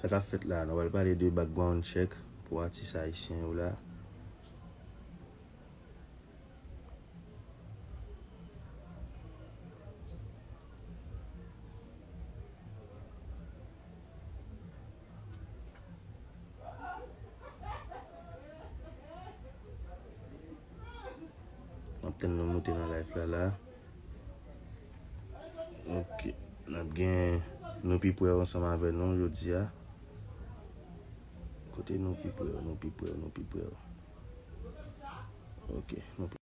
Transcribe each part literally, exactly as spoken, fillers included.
Sa k ap fèt la, nou pral pale de background check pou atis ayisyen yo la. M ap tann nou moute nan live la la. Ok. N ap gen nou pi pre ansanm avè nou jodi a. Kote nou pi pre, nou pi pre, nou pi pre. Ok, nou pi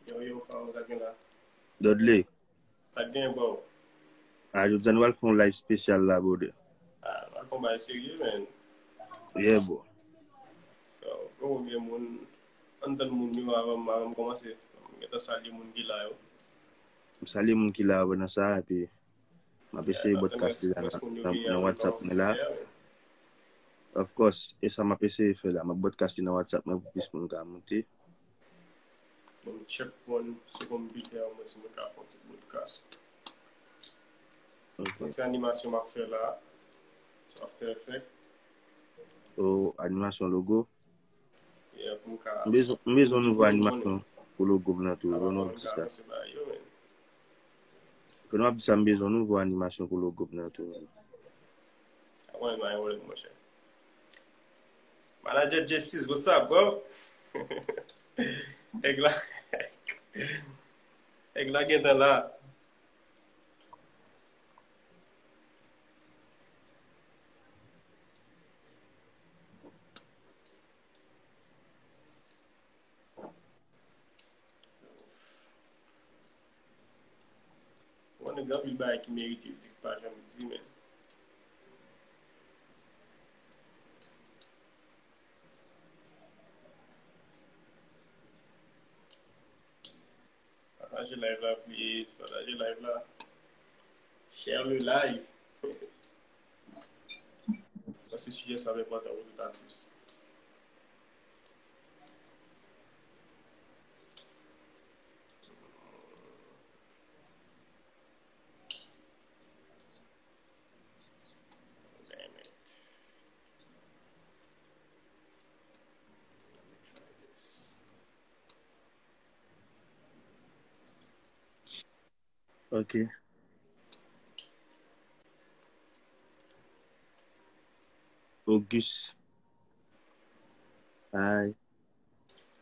Yo, yo, Faro, sa gen la? Dudley. Sa gen, bro? Ah, jodi a nou pral fè yon live spesyal la, brother. Ah, nou pral fè yon bagay serye, man. Yeah, bro. So, bro, gen moun, ann tann moun yo avan, avan m kòmanse. M gentan salye moun ki la yo. M salye moun ki la yo nan sa, epi m ap eseye broadcast li la nan, nan, nan WhatsApp mwen la. Of course, e sa m ap eseye fè la. M ap broadcast li nan WhatsApp mwen pou plis moun ka moute. Bon, check one sou konpitè an, mwen si mwen ka fè yon ti broadcast. Ok. Yon ti animasyon m ap fè la sou After Effects. Oh, animasyon logo. Yeah, pou m ka, m bezwen, m bezwen nouvo animasyon pou logo m nan tou. Pou nou ap di sa. Pou nou ap di sa, m bezwen nouvo animasyon pou logo m nan tou. Mwen, mwen, mwen, monchè. Manager J six, what's up, bro? Nèg la, nèg la gentan la. Mwen, gen anpil bagay ki merite di, ki pa janm di, men. Pataje live la, please. Pataje live la. Share le live. Paske sijè sa ap enpòtan pou tout atis. Damn it. Let me try this. Ok. Auguste. Hi.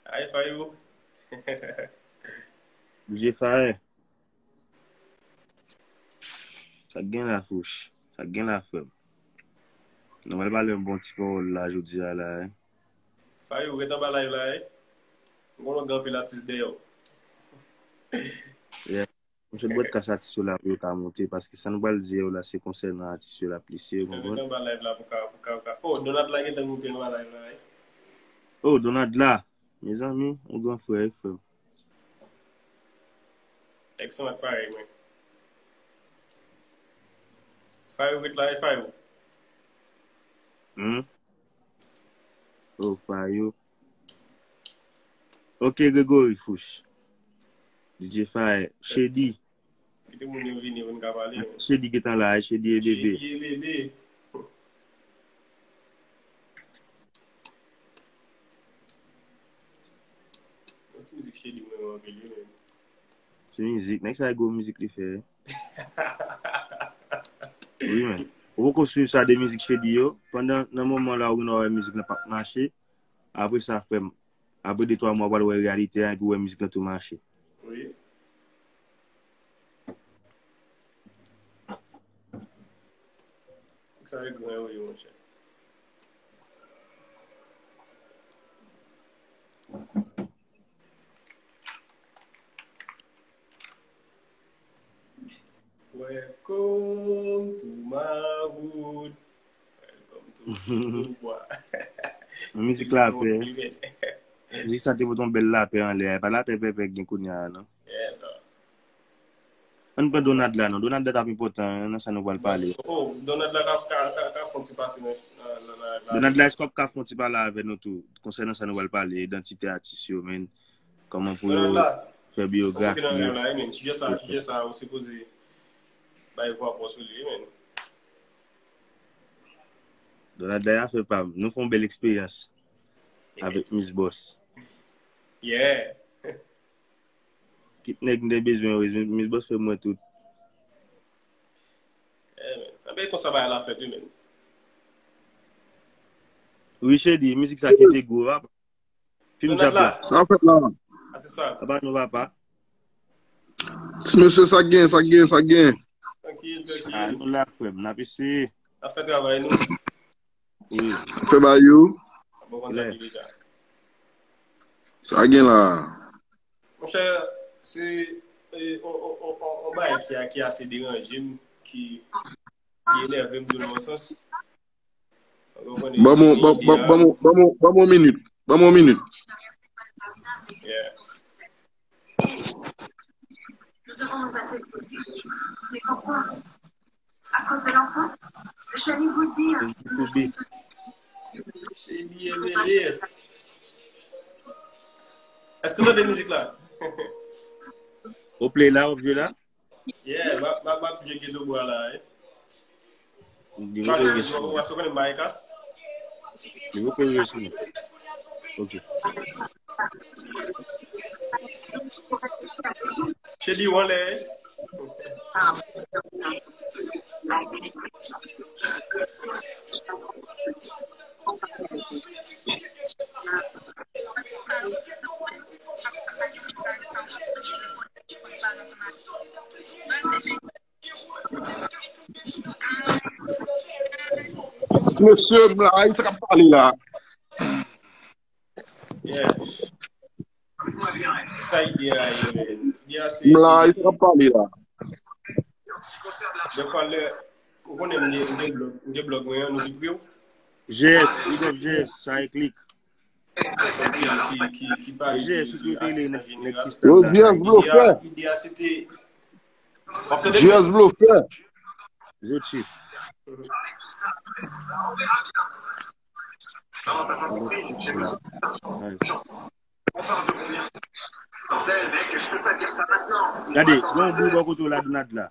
Hi, Fayou. D J Fire. Sa k gen la, Fouch? Sa k gen la, frè m? Nou pral pale yon bon ti pawòl la, jodi a la, eh. Fayou, ret anba live la, eh. M konnen gen anpil atis dèyè w. Yeah. M sot broadcast atis yo la pou yo ka moute, paske sa nou pral di yo la, se konsènan atis yo la plis, ou konprann? Ret anba live la pou ka, pou ka, pou ka. Oh, Donald la gentan moute anba live la, eh. Oh, Donald la. Mezanmi, yon gran frè, wi, frè m. Nèg sanm ak parèy mwen. Fayou ret la, e Fayou. Hmm? Oh, Fayou. Ok, Gregory Fouch. D J Fire. Shady. Kite moun yo vini pou n ka pale. Shady gentan la, Shady e bebe. Shady e bebe. Yon ti mizik Shady mwen renmen anpil, wi, men. Ti mizik, nèg sa e gwo mizik li fè. Wi, men. Ou poko swiv sa de mizik Shady yo. Pandan, nan moman la, ou gen dwa wè mizik lan p ap mache. Apre sa, frè m, apre de twa mwa, w pral wè reyalite a, epi w wè mizik lan tou mache. Wi. Sa e gran yo ye, monchè. Welcome to my hood. Welcome to Cuba. Mizik lapè. Mizik sa te pote yon bèl lapè anlè a. E pa lapè pèpè k gen kounye a, non. Yeah, non. Ann pran Donald la, non. Donald la t ap enpòtan nan sa nou pral pale. Oh, Donald la ka, ka, ka, ka fè yon ti pase nan, nan, nan, nan Donald la, èske w ap ka fè yon ti pale avè nou tou konsènan sa nou pral pale, idantite atis yo, men kòman pou yo fè biyografi yo. Sijè sa, sijè sa, ou sipoze bay vwa pòs ou li, men. Donald la, afè pa m. Nou fè yon bèl eksperyans avèk Miss Boss. Yeah. Kit nèg m te bezwen yo, Miss Boss fè mwen tout. Yeah, man. Anben, konsa bagay la fèt, wi, man. Wi, Chedi, mizik sa ki te gwo, papa. Fim Donald la. Sa fèt la. Atis la. Papa nou, papa. Ti mesye, sa gen, sa gen, sa gen. Trankil, trankil. Ah, nou la, frè m, n ap eseye. N ap fè travay nou. Wi. Fè ba yo. Bon, konn sa ki deja. Sa gen la. Monchè, se, e, on, on, on, on, on bagay ki, ki ase deranje m, ki, ki enève m de yon sans. Ou konprann? Ban m, ban, ban, ban m, ban m, ban m yon minit. Ban m yon minit. Yeah. Chedi e bebe. Èske w tande mizik la? Ou play la, w ap jwe la? Yeah, m ap, m ap, m ap jwe Geto Bwa la, eh. Li poko rive sou mwen. Ou konnen Mayikas? Li poko rive sou mwen. Ok. Chedi, w anlè. Mesye, m la, sa k ap pale la. Yeah. Sa ide a ye, men. Ide a se. M la, sa k ap pale la. Dèfwa lè, ou konnen m gen, m gen blòg, m gen blòg mwen an, nou pi pre w. G S, big up G S, sa e klik. Ki, ki, ki, ki pale de, de atis an jeneral. Yo, G S blofè. Ide a, ide a se te. W ap tande? G S blofè. Zo Chief. Gade, gen yon bri bò kote w la, Donald la.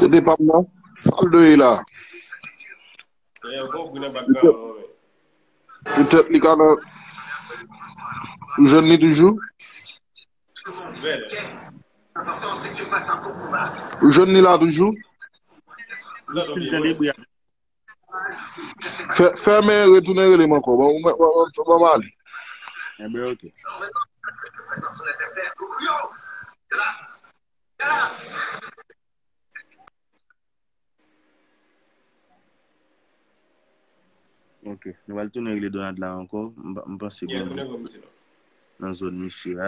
Kote pa m nan? Sa l dwe la? Petèt li ka nan. Ou jwenn li toujou? Ou jwenn li la toujou? Li still tande bri a. Fè, fèmen, retounen rele m ankò. Bon, bon, bon, bon, bon, m ale. Enben, ok. Ok. Nou pral tounen regle Donald la ankò. M pa, m panse gen nan zòn misye a.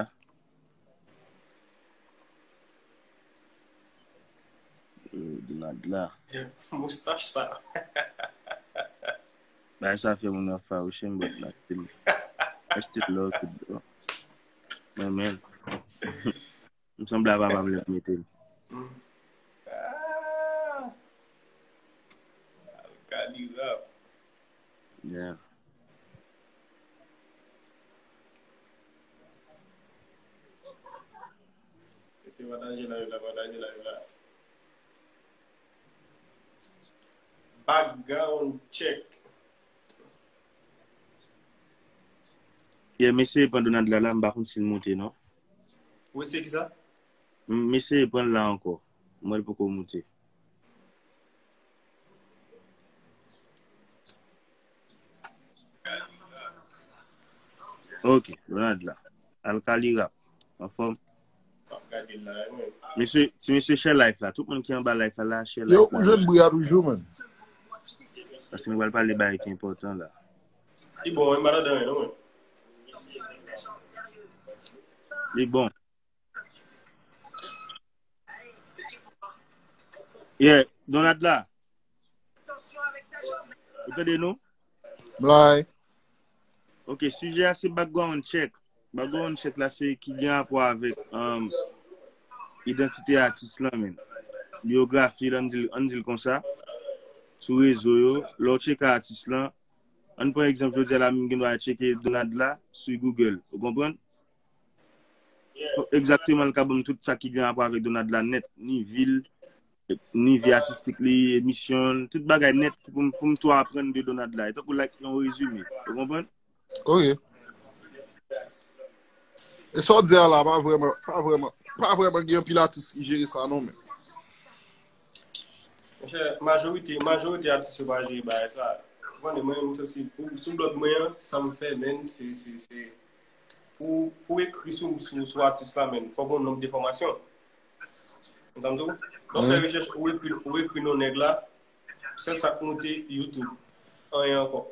Euh, Donald la. Moustach sa. Bagay sa fè moun nan fawouche m, but la, still, I still love it, bro. Men, men. M sanble a papa m lè m mete l. Ah! Alkali rap. Yeah. Mesye, pataje live la, pataje live la. Background check. Yeah, mesye, pandan Donald la, la, m pa konn si l moute, non. Ou eseye kisa? M, m eseye pran l la ankò. M wè l poko moute. Ok, Donald la. Alkali Rap. Anfòm? Mesye, ti mesye, share live la. Tout moun ki anba live la, la, share live la. Yo, ou jwenn bri a toujou, man. Paske nou pral pale bagay ki enpòtan la. Li bon, wi, m pa tande anyen, non, wi. Li bon. Yeah, Donald la. Ou tande nou? Blay. Ok, sijè a se background check. Background check la se ki gen rapò avèk, um, idantite atis lan, men. Biyografi l, ann di l, ann di l konsa. sou rezo yo, lè w tcheke atis lan, ann pran egzanp, jodi a la, m gen dwa tcheke Donadla sou Google, ou konprann? Egzakteman, l ka ban m tout sa ki gen rapò avèk Donadla nèt, ni vi l, ni vi atistik li, emisyon l, tout bagay nèt pou m, pou m tou aprann de Donadla. E tankou like yon rezime, ou konprann? Ok. E sa w di a la, pa vrèman, pa vrèman, pa vrèman gen anpil atis ki jere sa non, men. Monchè, majorite, majorite atis yo pa jere bagay sa. Ou konnen, mwen menm, si, sou blòg mwen an, sa m fè, men, se, se, se, pou, pou ekri sou, sou, sou atis la, men, fòk gen yon nonb de fòmasyon. Ou konprann tou? Lè w fè rechèch, ou ekri, ou ekri non nèg la, sèl sa k moute, YouTube. Anyen ankò.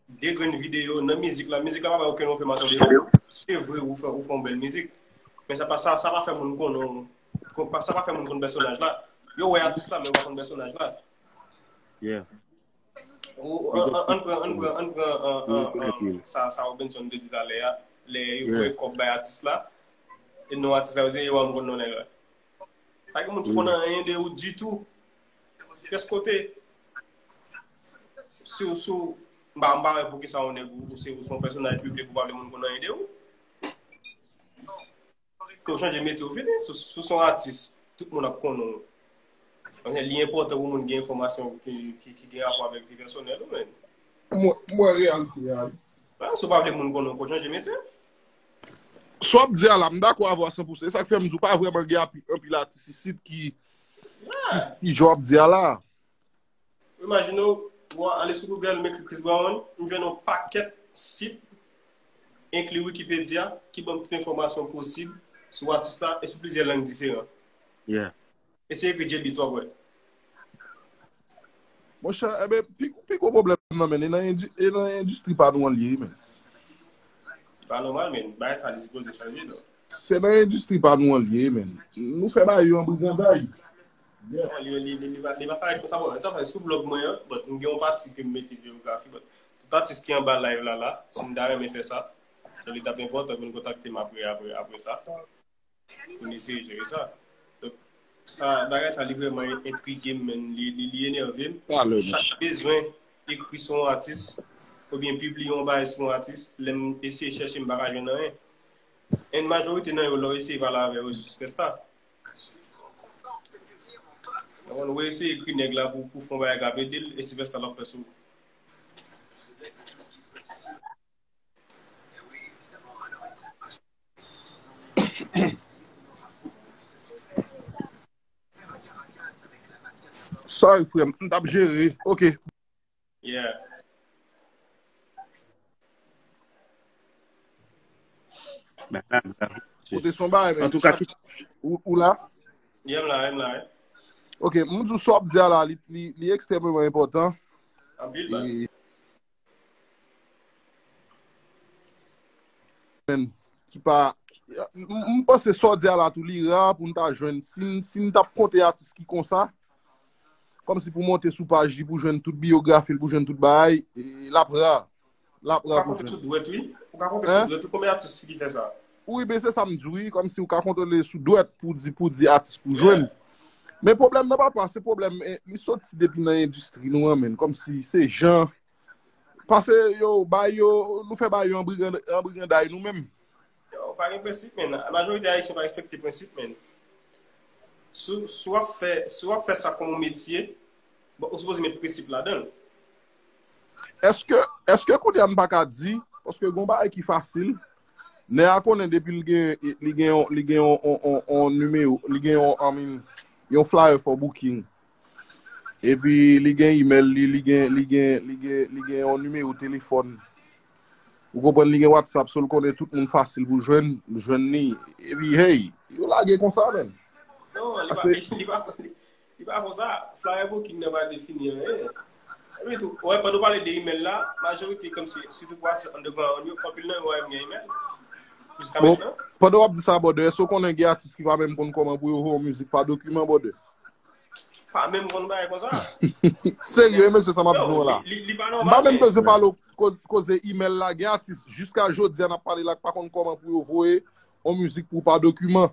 De grenn videyo nan mizik la. Mizik la pa bay okenn enfòmasyon de ou. Se vre ou fè, ou fè yon bèl mizik. Men sa pa, sa, sa pa fè moun konnen, sa pa fè moun konn pèsonaj la. Yo wè atis la, men yo pa konn pèsonaj la. Yeah. Ou, an, an, ann pran, ann pran, ann pran an, an, an, sa, sa Robenson te di talè a. Lè yo voye kòb bay atis la, e non atis la, yo di, yo pa konn non nèg la. Pa gen moun ki konn anyen de ou ditou. Pyès kote. Si w, si w, m pa, m pa wè poukisa yon nèg ou, ou se, ou se yon pèsonaj piblik ou pa vle moun konn anyen de ou. Ke w chanje metye ou fini, si, si w se yon atis, tout moun ap konnen w. Paske li enpòtan pou moun gen enfòmasyon ki, ki, ki gen rapò avèk vi pèsonèl ou, men. Mwen, mwen reyalite a. Ah, si w pa vle moun konnen w, ke w chanje metye. Sa w ap di a la, m dakò avè w a san pou san. E sa k fè m di w pa vrèman gen api- anpil atis isit ki, ki, ki jan w ap di a la. Imajine w, w ale sou Google, m ekri Chris Brown, m jwenn yon pakèt sit, enkli Wikipedia, ki ban m tout enfòmasyon posib sou atis la e sou plizyè lang diferan. Yeah. Eseye ekri J-Beatz w ap wè. Monchè, enben, pi, pi gwo pwoblèm nan, men, e nan, endi- e nan endistri pa nou an l ye, men. Li pa nòmal, men. Bagay sa, li sipoze chanje, non? Se nan endistri pa nou an l ye, men. Nou fè bagay yo an briganday. Non, li, li, li, li pa, li pa parèt konsa, bon, sa fè sou blòg mwen an, but m gen yon pati ke m mete byografi, but tout atis ki anba live la, la, si m ta renmen fè sa, so li t ap enpòtan pou n kontakte m apre, apre, apre sa. Pou n eseye jere sa. Donk, sa, bagay sa, li vrèman entrige m, men li, li, li enève m. Chak bezwen ekri sou yon atis, oubyen pibliye yon bagay sou yon atis, lè m eseye chèche, m pa ka jwenn anyen. And majorite nan yo, lè w eseye pale avè yo, se Superstar. Ou eseye ekri nèg la pou, pou fè yon bagay k ap ede l, e Superstar l ap fè sou ou. Sorry, frè m. M t ap jere. Ok. Yeah. Bagay la grav. Kote son bagay, men. Antouka, ki- Ou, ou la? Yeah, m la, m la. Ok, m di w sa w ap di a la, li, li, li ekstrèmeman enpòtan. Anpil, baz. E, men, ki pa, m, m panse sa w di a la tou, li ra pou n ta jwenn. Si n, si n t ap konte atis ki konsa, kòmsi pou monte sou paj li, pou jwenn tout biyografi l, pou jwenn tout bagay, e, l ap ra. L ap Ou ka ra pou konte jwenn. Sou dwèt, wi. Ou ka konte sou dwèt, wi, konbyen atis ki fè sa? Wi, ben se sa m di, wi. Kòmsi ou ka kontwole sou dwèt pou di, pou di atis pou jwenn. Men pwoblèm nan, papa, se pwoblèm, eh, li soti depi nan endistri nou an, menn. Kòmsi se jan. Pase yo, bay yo, nou fè bay yo an briganday nou menm. Yo, pa gen prensip, menn. Majorite Ayisyen pa respekte prensip, menn. Si, si w ap fè, si w ap fè sa kòm yon metye, bon, ou sipoze met prensip ladan l. Èske, èske kounye a m pa ka di, paske gon bagay ki fasil, nèg a konnen depi l gen, li gen, yon- li gen yon, yon, yon, yon nimewo, li gen yon, I mean, yon flyer for booking. Epi li gen email li, li gen, li gen, li gen, li gen yon nimewo telefòn. Ou konprann, li gen WhatsApp, so l konnen tout moun fasil pou jwenn, jwenn li. Epi, hey, yo lage konsa, menn. Non, li pa, Ase- li pa, li, li pa konsa. Flyer booking nan pa defini anyen. Epi tou, wè, pandan w pale de email la, majorite kòmsi, sitou pou atis underground yo, anpil nan yo pa menm gen email. Jiska Bon, mentnan. Pandan w ap di sa, brother, èske w konnen gen atis ki pa menm konn kòman pou yo voye yon mizik pa dokiman, brother? Pa menm konn bagay konsa. Serye, mesye, sa m ap di Yo, w la. Li, li pa M pa nòmal, menm men. bezwen pale w koz- koze email la. Gen atis, jiska jodi a, n ap pale la, k pa konn kòman pou yo voye yon mizik pou pa dokiman.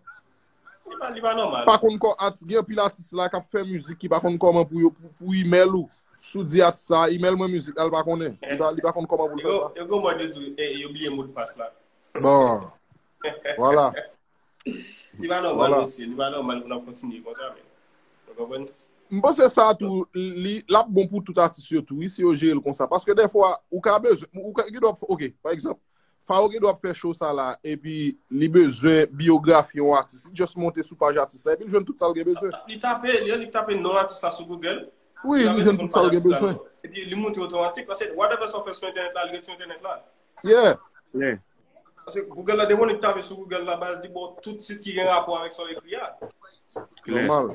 Li pa, li pa nòmal. Pa konn kò atis, gen anpil atis la k ap fè mizik ki pa konn kòman pou yo, pou, pou imèl ou. Si w di atis sa, imèl mwen mizik la, li pa konnen. Li pa, li pa konn kòman pou l fè sa. Yo gen mòd yo di, eh, yo bliye modpas la. Bon. Vwala. Li pa nòmal, mesye. Li pa nòmal pou n ap kontinye konsa, men. Ou konprann? M panse sa tou, li, l ap bon pou tout atis yo tou, wi, si yo jere l konsa. Paske dèfwa, ou ka bezwen, ou ka, gen dwa, ok, pa egzanp, Fao gen dwa ap fè show sa la, epi li bezwen biyografi yon atis. Li just monte sou paj atis la, epi l jwenn tout sa l gen bezwen. Li tape, li, li tape non atis la sou Google. Wi, li jwenn tout sa l gen bezwen. Epi li montre otomatik, paske whatever sa w fè sou entènèt la, li ret sou entènèt la. Yeah. Yeah. Paske Google la, depi w tape sou Google la, baz, li ba w tout sit ki gen rapò avèk sa w ekri a. Klè. Nòmal.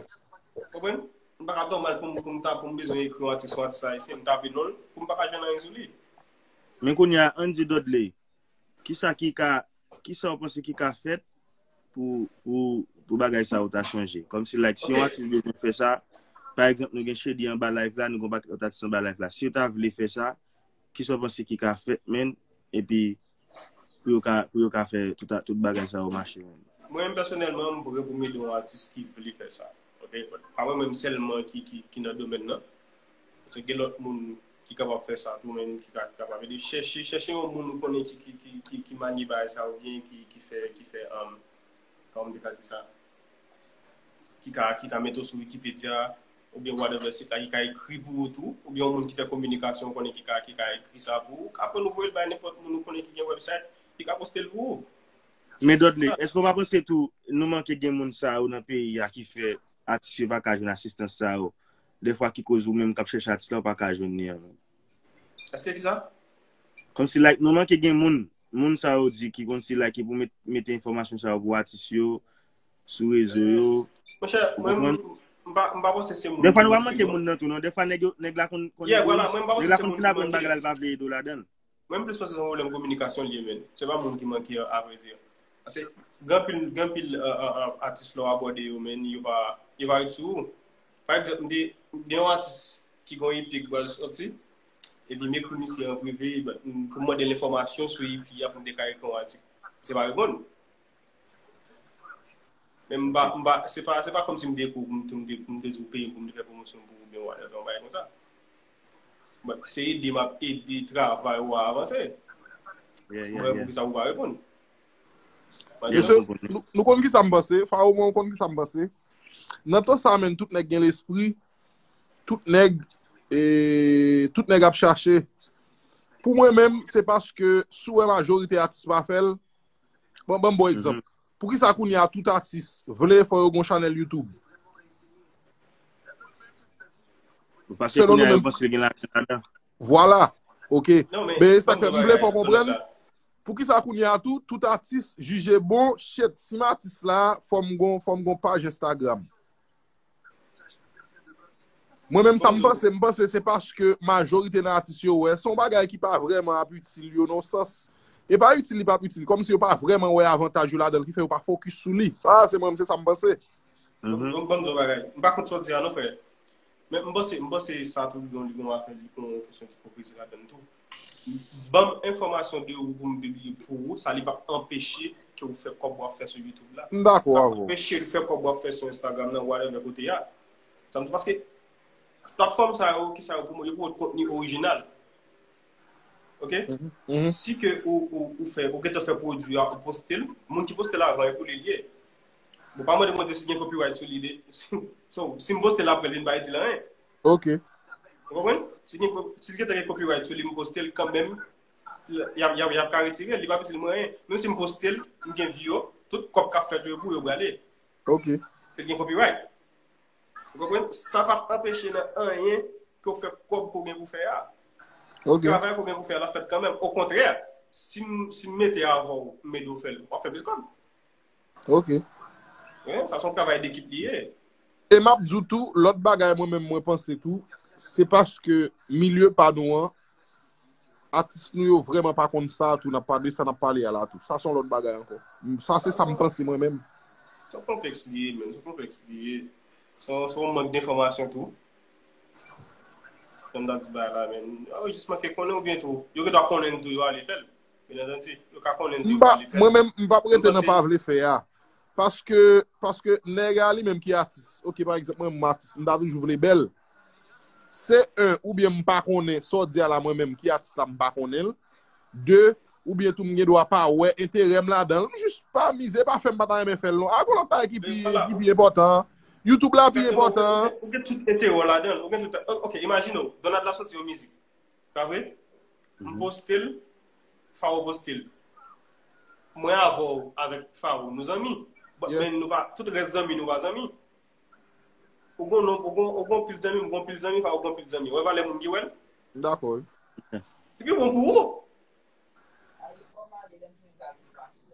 Konprann? M pa ka dòmal pou m, pou m ta, pou m bezwen ekri yon atis, yon atis ayisyen, m tape non l, pou m pa ka jwenn anyen sou li. Men kounye a, ann di Dudley, kisa ki ka, kisa w panse ki ka fèt pou, pou, pou bagay sa yo ta chanje? Kòmsi, like, si yon atis bezwen fè sa, pa egzanp, nou gen Shady anba live la, nou gen yon pakèt lòt atis anba live la. Si yo ta vle fè sa, kisa w panse ki ka fèt, menn? Epi, pou yo ka, pou yo ka fè tout, a- tout bagay sa yo mache menm. Mwen menm pèsonèlman, m prè pou m ede yon atis ki vle fè sa. Ok? Pa mwen menm sèlman ki, ki, ki nan domèn nan. Paske gen lòt moun ki kapab fè sa tou, menm ki ka, ki kapab ede. Chèche, chèche yon moun ou konnen ki, ki, ki, ki, ki manye bagay sa oubyen ki, ki fè, ki fè, um, kòman m te ka di sa? Ki ka, ki ka mete w sou Wikipedia, oubyen whatever sit la, ki ka ekri pou ou tou, oubyen yon moun ki fè kominikasyon, ou konnen ki ka, ki ka ekri sa pou ou, apre nou voye l bay nenpòt moun ou konnen ki gen website, li ka poste l pou ou. Men Dudley, èske w pa panse tou, nou manke gen moun sa yo nan peyi a ki fè atis yo pa ka jwenn asistans sa yo? Dèfwa ki koz ou menm k ap chèche atis la, ou pa ka jwenn li an menm. Èske ki sa? Kòmsi, like, nou manke gen moun, moun sa yo di ki kòmsi, like, ki pou met, mete enfòmasyon sa yo pou atis yo sou rezo yo. Monchè, mwen, m pa, m pa panse se moun. Dèfwa nou pa manke moun nan tou, non. Dèfwa nèg yo, nèg la konn, konn egoyis. Nèg la konn fin aprann bagay la, li pa vle ede w ladan l. Mwen, m plis panse se yon pwoblèm kominikasyon li ye, menn. Se pa moun ki manke, a vrè di. Paske gen anpil, gen anpil, euh, euh, euh, atis lè w abòde yo, menn, yo pa, yo pa ret sou ou. Pa egzanp, m te, gen yon atis ki gen yon E P ki pral sòti, epi m ekri misye an prive, pou m mande l enfòmasyon sou E P a pou m te ka ekri yon atik. Misye pa reponn. Men m pa, m pa, se pa, se pa kòmsi m te kou pou m, pou m te, pou m te di w peye m pou m te fè pwomosyon pou ou oubyen whatever, yon bagay konsa. But se ede m ap ede travay ou a avanse. Yeah, yeah, yeah. Mwen, poukisa ou pa reponn? Mesye, nou, nou konn kisa m panse. Faro, mwen, ou konn kisa m panse. Nan tan sa, menn, tout nèg gen lespri. Tout nèg, e, tout nèg ap chache. Pou mwen menm, se paske si w wè majorite atis pa fè l, bon, ban m bon egzanp. Poukisa kounye a tout atis vle fò yo gon chanèl YouTube? Paske kounye a yo panse gen lajan ladan. Vwala. Ok. Men sa ke m vle fè w konprann, poukisa kounye a tou, tout atis jije bon, shit, si m atis la, fò m gon, fò m gon paj Instagram. Mwen menm sa m panse, m panse se paske majorite nan atis yo wè, se yon bagay ki pa vrèman ap itil yo nan yon sans. E pa itil li p ap itil, kòmsi yo pa vrèman wè avantaj yo ladan l, ki fè yo pa fokis sou li. Sa, se mwen menm, se sa m panse. Donk, donk, ban m di w yon bagay. M pa kont sa w di a non, frè. Men m panse, m panse sa tou li gon, li gon afè, li gon kesyon ipokrizi ladan l tou. Ban m enfòmasyon de ou pou m pibliye pou ou, sa li p ap anpeche ke w fè kòb w ap fè sou YouTube la. M dakò avè w. L ap anpeche l fè kòb w ap fè sou Instagram nan, whatever kote a. Sa m di paske platfòm sa yo, ki sa yo pwomot, yo pwomot kontni orijinal. Ok? Si ke ou, ou, ou fè, ou gentan fè pwodui a, ou poste l, moun ki poste l avan, e pou li l ye. Bon, pa mande mwen si gen copyright sou li de. So, si m poste l apre, li pa di l anyen. Ok. Ou konprann? Si gen, si l gentan gen copyright sou li, m poste l kanmenm, y ap, y ap, y ap ka retire l, li p ap itil mwen anyen. Menm si m poste l, m gen vi yo, tout kòb k ap fèt yo pou yo prale. Ok. Se gen copyright. Ou konprann? Sa p ap anpeche nan anyen ke w fè kòb ke w gen pou fè a. Ok. Travay ke w gen pou fè a, l ap fèt kanmenm. Okontrè, si m, si m mete avan w, m ede w fè l, w ap fè plis kòb. Ok. Wi, sa se yon travay dekip li ye. E m ap di w tou, lòt bagay mwen menm mwen panse tou, se paske milye pa nou an, atis nou yo vrèman pa konn sa tou, n ap pale sa n ap pale a la tou. Sa se yon lòt bagay ankò. Sa se sa m panse mwen menm. Se yon konplèks li ye, menm. Se yon konplèks li ye. Se yon, se yon mank denfòmasyon tou. Jan m ta di bagay la, menm. Yo jis manke konnen oubyen tou. Yo gen dwa konnen tou, yo ale fè l. Byen antandi, yo ka konnen tou, yo ale fè l. Mwen menm, m p ap rete nan pa vle fè a. Paske, paske nèg a li menm ki atis. Ok, pa egzanp, mwen, m atis, m ta toujou vle bèl. Se en, oubyen m pa konnen, sa w di a la, mwen menm ki atis la, m pa konnen l. De, oubyen tou m gen dwa pa wè enterè m ladan l. M jis pa mize, pa fè m pa ta renmen fè l non. A gon lòt bagay ki pi, ki pi enpòtan. YouTube la pi enpòtan. Ou gen tout enterè w ladan l. Ou gen tout, ok, imajine w, Donald la soti yon mizik. Pa vre? M poste l, Faro poste l. Mwen avè w avèk Faro, nou zanmi. But, men nou pa, tout rès zanmi nou pa zanmi. Ou gon non, ou gon, ou gon pil zanmi, m gon pil zanmi, Faro gon pil zanmi. Wè valè moun ki wè l? M dakò, wi. Li pi bon pou ou.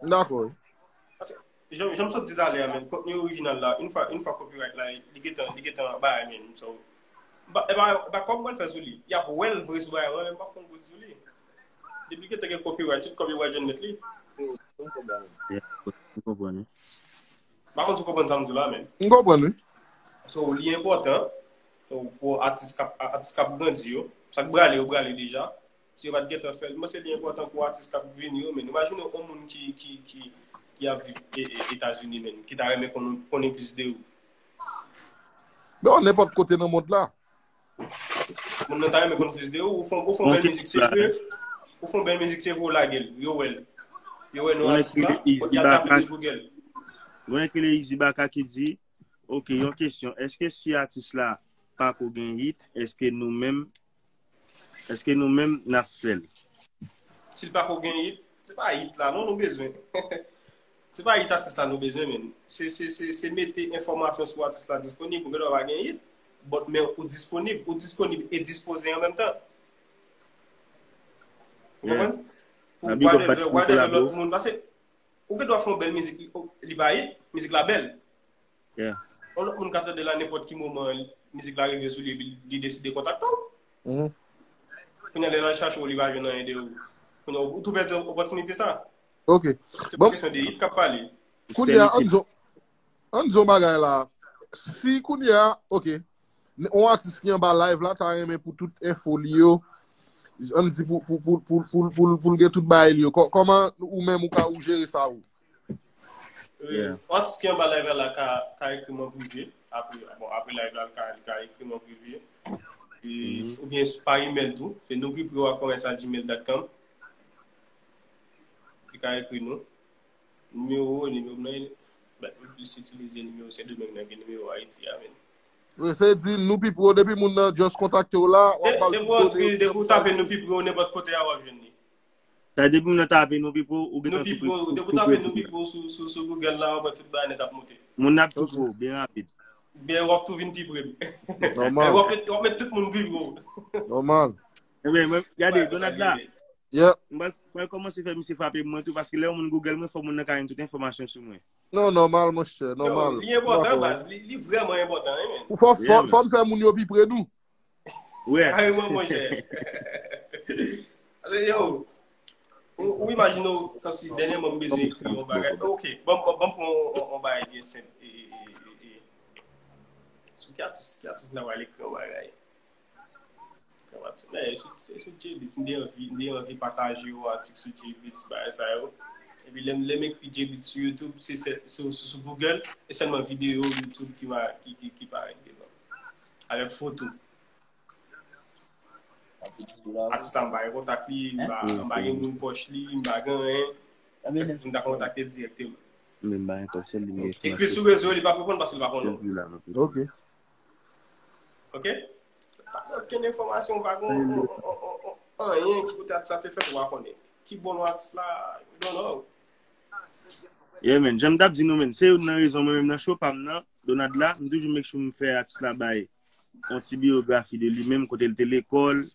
M dakò, wi. Paske, jan, jan m sot di talè a, men, kontni orijinal la, yon fwa, yon fwa copyright la, li gentan, li gentan bay, men, so, ba, e ba, e ba kòb mwen fè sou li. Y ap wè l vre sou bagay mwen, men m pa fè yon goud sou li. Depi gentan gen copyright, tout kòb yo pral jwenn mèt li. Yeah, m konprann, wi. M pa konn si w konprann sa m di w la, men. M konprann, wi. So, li enpòtan, so, pou atis k ap, atis k ap grandi yo, sa k brale, yo brale deja. Si yo pa t gentan fè l, mwen se li enpòtan pou atis k ap vini yo, men imajine yon moun ki, ki, ki, ki ap viv e, e, Etazini, men, ki ta renmen konnen, konnen plis de ou. Bon, nenpòt kote nan mond la. Moun nan ta renmen konn plis de ou, ou fè, ou fè yon bèl mizik, se vre, ou fè yon bèl mizik, se vre, ou lage l, yo wè l. Yo wè non atis la, kounye a tape sou Google. Gon ekri Easy Baka ki di, ok, yon kesyon, èske si atis la pako gen hit, èske nou menm, èske nou menm n ap fè l? Si l pako gen hit, se pa hit la non nou bezwen. Se pa hit atis la nou bezwen, men. Se, se, se, se mete enfòmasyon sou atis la disponib, ou gen dwa pa gen hit, but men ou disponib, ou disponib e dispoze an menm tan. Ou konprann? Pou whatever, whatever lòt moun, paske ou gen dwa fè yon bèl mizik, li, li pa hit, mizik la bèl. Yon lòt moun ka tande la nenpòt ki moman, mizik la rive sou li, epi li deside kontakte w. Kounye a lè l al chache w, li pa jwenn anyen de ou. Kounye a ou tou pèdi opòtinite sa. Ok. Se pa kesyon de hit k ap pale. Kounye a, ann di w, ann di w yon bagay la. Si kounye a, ok, yon atis ki anba live la, ta renmen pou tout enfo li yo, ann di pou, pou, pou, pou, pou, pou, pou l gen tout bagay li yo. Kò-, kòman ou menm ou ka ou jere sa ou? Yon atis ki anba live la ka, ka ekri m an prive. Apre, bon, apre live la, li ka, li ka ekri m an prive. E, oubyen pa email tou. Se nou ki priyo a commerce at gmail dot com. Li ka ekri nou. Nimewo, nimewo m nan, ben, m plis itilize nimewo Sendomeng nan ke nimewo Ayiti a, men. Wi, se di nou pi pro, depi moun nan just kontakte w la, w ap ba l tout done. Depi w tape nou pi pro, nenpòt kote a w ap jwenn li. Sa depi moun nan tape nou pi pro, ou gentan tou pre. Depi w tape nou pi pro sou, sou, sou Google la, w ap wè tout bagay nèt ap moute. Moun nan ap tou pro, byen rapid. Byen, w ap tou vin pi pre. Nòmal. W ap met, w ap met tout moun pi pro. Nòmal. Ebyen, mwen, gade, Donald la. Yeah. Mwen, mwen kòmanse fè misye frape mwen tou, paske lè yon moun Google mwen, fò moun nan ka jwenn tout enfòmasyon sou mwen. Non, nòmal, monchè, nòmal. Li enpòtan, baz. Li, li vrèman enpòtan, wi, men. Fò, fò, fò n fè moun yo pi pre nou. Wè. Kareman, monchè. Pase, yo, ou, ou imajine w, kòmsi dènyèman m bezwen ekri yon bagay. Ok, ban m, ban m pran yon, yon bagay byen senp. E, e, e, e, e. Sou ki atis, ki atis n a pral ekri yon bagay? Sou, sou J-Beatz, m te anvi, m te anvi pataje yon atik sou J-Beatz, bagay sa yo. Epi lè m, lè m ekri J-Beatz sou YouTube, se, se, sou, sou, sou Google, e sèlman videyo YouTube ki va, ki, ki, ki parèt devan. Avèk foto. Atis la, m pa gen kontak li, m pa, m pa gen moun pwòch li, m pa gen anyen. Èske m ta kontakte l dirèkteman? Men m pa gen kòb, sèl li m gen. Ekri l sou rezo, li p ap reponn paske li pa konnen w. Ok. Ok? Pa gen okenn enfòmasyon, pa gen anyen ki kote atis la te fèt, ou pa konnen. Ki bò non atis la, you don't know. Yeah, man. Jan m t ap di nou, man, se youn nan rezon mwen menm nan show pa m nan, Donald la, m toujou make sure m fè atis la bay yon ti biyografi de li menm, kote l te lekòl.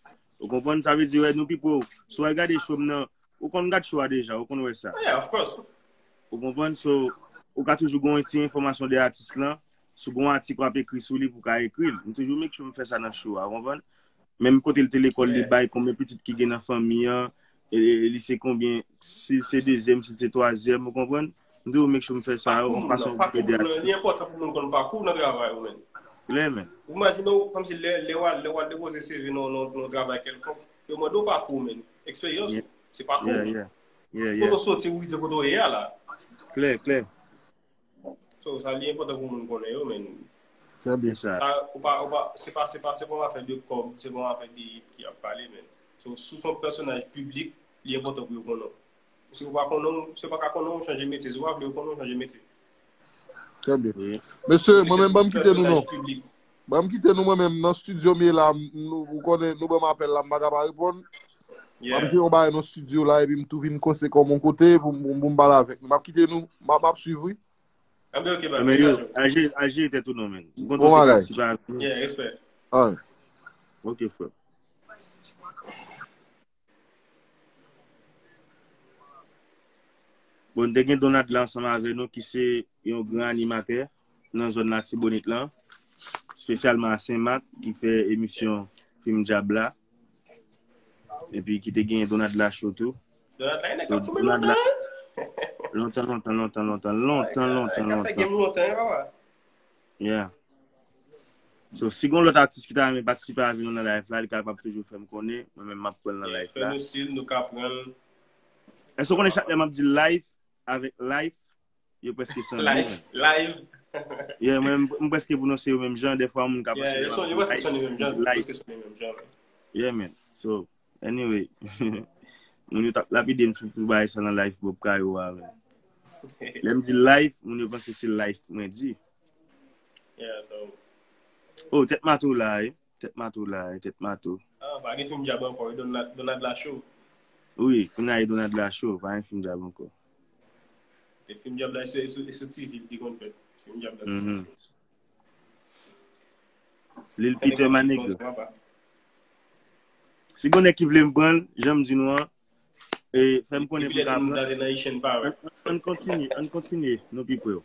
Ou konprann? Sa vle di, wè, nou pi pre w. Si w al gade show m nan, ou konn gad show a deja, ou konn wè sa. Yeah, of course. Ou konprann? So, ou ka toujou gen yon ti enfòmasyon de atis lan. Si w gen yon atik w ap ekri sou li pou w ka ekri l. M toujou make sure m fè sa nan show a, ou konprann? Menm kote l te lekòl, li bay konbyen pitit ki gen nan fanmi an, e, e, li se konbyen, si l se dezyèm, si l se twazyèm, ou konprann? M toujou make sure m fè sa, yon fason pou ede atis. Li enpòtan pou moun konn pakou w nan travay ou, man. Klè, man. Ou imajine w, kòmsi lè, lè w al, lè w al depoze C V nan, nan, nan yon travay kèlkonk, yo mande w pakou w, man. Eksperyans ou, se pakou w. Yeah, yeah. Kote w soti, ou rive kote w ye a la. Klè, klè. So, sa li enpòtan pou moun konnen yo, men. Trè byen. Sa, ou pa, ou pa, se pa, se pa, se pa yon afè de kòb, se pa yon afè de ki ap pale, men. So, si w se yon pèsonaj piblik, li enpòtan pou yo konnen w. Si yo pa konnen w, si yo pa ka konnen w, chanje metye. Si yo pa vle yo konnen w, chanje metye. Trè byen. Mesye, mwen menm, ban m kite nou non. Ban m kite nou mwen menm nan estidyo m ye la, m- nou, ou konnen, nou ban m apèl la, m pa ka pa reponn. M ap jwe yon bagay nan estidyo la, epi m tou vin konse kò m yon kote pou m pou m pale avèk nou. M ap kite nou, m ap, m ap swiv, wi. Anben, ok, baz, degaje w. Al jere tèt ou non, men. M kontan w te patisipe avèk nou. Yeah, respè. Alright. Ok, frè. Bon, n te gen Donald la ansanm avè nou, ki se yon gran animatè nan zòn Latibonit lan, espesyalman a Senmak, ki fè emisyon Fim Dyab la. Epi ki te gen Donald la Show tou. Donald la, e nèg k ap koumen lontan, hein? Lontan, lontan, lontan, lontan, lontan, lontan, lontan. Nèg k ap fè game lontan, hein, papa? Yeah. So, si gon lòt atis ki ta renmen patisipe avè nou nan live la, li kapab toujou fè m konnen. Mwen menm, m ap pran l nan live la. Fè nou siy, nou ka pran l. Èske w konnen chak lè m ap di live avèk life, yo prèske sanble? Life, live. Yeah, mwen, m, m prèske pwononse yo menm jan. Dèfwa, moun ka panse lè m ap di life, yo prèske sanble menm jan, yo prèske sanble menm jan. Yeah, man. So, anyway, moun yo t ap lapide m sou pou bagay sa nan live Bob Kayo a, men. Lè m di life, moun yo panse se life mwen di. Yeah, so. Oh, Tèt Mato la, wi. Tèt Mato la, wi, Tèt Mato. Ah, pa gen Fim Dyab ankò, wi, Donald, Donald la Show. Wi, kounye a e Donald la Show, pa gen Fim Dyab ankò. E Fim Dyab la, e sou, e sou, e sou T V li te konn fèt. Fim Dyab la, T V. Lil Peter Manegre. Si gon nèg ki vle m pran l, jan m di nou an, e, fè m konnen pou m ka pran l. Ann, ann kontinye, ann kontinye, nou pi pre.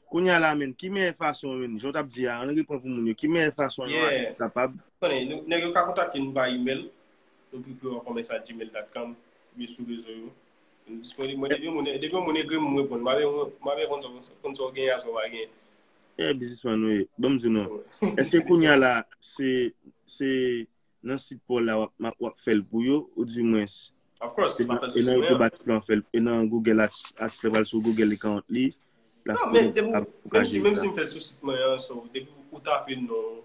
Kounye a la, men, ki meyè fason, men, jan w t ap di a, ann reponn pou moun yo, ki meyè fason yon atis kapab? Konnen, nou, nèg yo ka kontakte nou pa email, nou pi pre kòmèsa gmail dot com, oubyen sou rezo yo. Nou disponib. Mwen, depi yon moun, depi yon moun ekri m, m reponn. M pa bezwen, m pa bezwen konn sa, konn sa w genyen a sa w pa genyen. Eh, biznismann, wi. Ban m di w non. Èske kounye a la, se, se nan sit pa w la w ap, w ap fè l pou yo, ou di mwens? Of course, se pa fè l sou sit mwen an. E nan YouTube atis lan fè l, e nan Google atis, atis la pral sou Google account li, platfòm ap pataje li la. Non, men depi, menm si, menm si m fè l sou sit mwen an, so, depi ou tape non,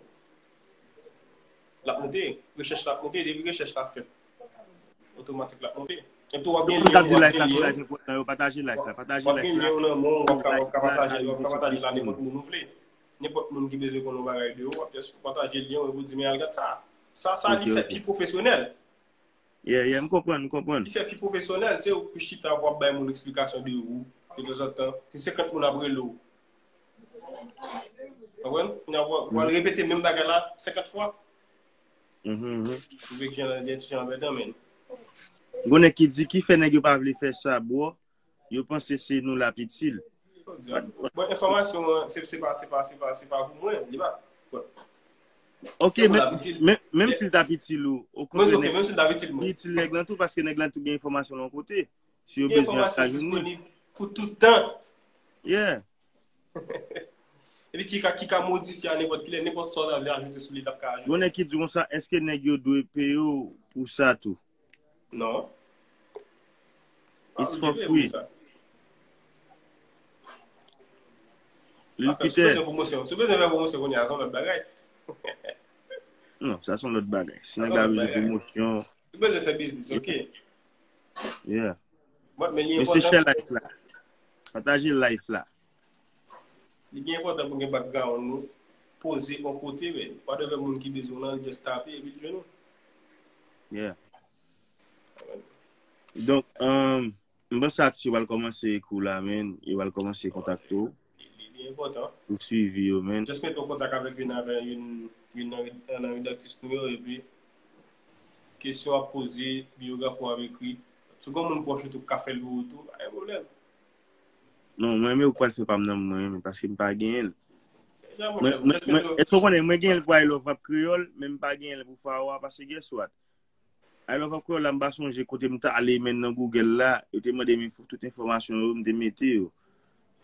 l ap monte, rechèch la ap monte, depi rechèch la fèt, otomatik l ap monte. Epi tou w ap gen lyen, w ap gen lyen. Yo pataje live la, pataje live la. W ap gen lyen nan men w, w ap ka, w ap ka pataje l, w ap ka pataje l a nenpòt moun ou vle. Nenpòt moun ki bezwen konn yon bagay de ou, w ap just pataje lyen w epi w di, "Men al gad sa." Sa, sa li fè pi pwofesyonèl. Yeah, yeah, m konprann, m konprann. Li fè pi pwofesyonèl, se ou ki chita pou w ap bay moun eksplikasyon de ou, de tanzantan. Si senkant moun ap rele w. Konprann? Kounye a, w al repete menm bagay la senkant fwa. Ou vle gen ti jan anbèdan, men. Gon nèg ki di, "Ki fè nèg yo pa vle fè sa, bro?" Yo panse se nou l ap itil. Bon, enfòmasyon an, se, se pa, se pa, se pa, se pa pou mwen, li pa. Ok, men, men, menm si l t ap itil ou, okontrè, menm si l t ap itil mwen, li itil nèg lan tou, paske nèg lan tou gen enfòmasyon l yon kote. Si yo bezwen, y ap ka jwenn li. Gen enfòmasyon disponib pou tout tan. Yeah. Epi ki ka, ki ka modifye a nenpòt kilè, nenpòt sa w ta vle ajoute sou li, l ap ka ajoute. Gon nèg ki di konsa, èske nèg yo dwe peye w pou sa tou? Non. It's for free. Lil Peter. Si w bezwen pwomosyon, si w bezwen fè pwomosyon kounye a, se yon lòt bagay. Non, sa se yon lòt bagay. Si nèg la bezwen pwomosyon. Si w bezwen fè biznis, ok. Yeah. Mesye, share live la. Pataje live la. Li byen enpòtan pou gen background nou poze yon kote, men. Whatever moun ki bezwen w lan, li just tape epi l jwenn ou. Yeah. Donk, um, m panse atis yo pral kòmanse ekri w la, men. Yo pral kòmanse kontakte w. Li, li, li enpòtan. Pou swivi yo, men. Just mete w kontak avèk youn avè youn, youn nan, nan redaktis nou yo, epi kesyon w ap poze, biyograf ou ap ekri. Si w gen moun pwòch ou tou k ka fè l pou ou tou, pa gen pwoblèm. Non, mwen menm ou pral fè pa m nan mwen menm, paske m pa genyen l. Mwen, mwen, mwen, èske w konnen, mwen genyen l pou I Love Rap Kreyòl, men m pa genyen l pou Fawa, paske guess what? I Love Rap Kreyòl la, m pa sonje kote m t ale, men nan Google la, yo te mande m enfo-, tout enfòmasyon yo, m te mete yo.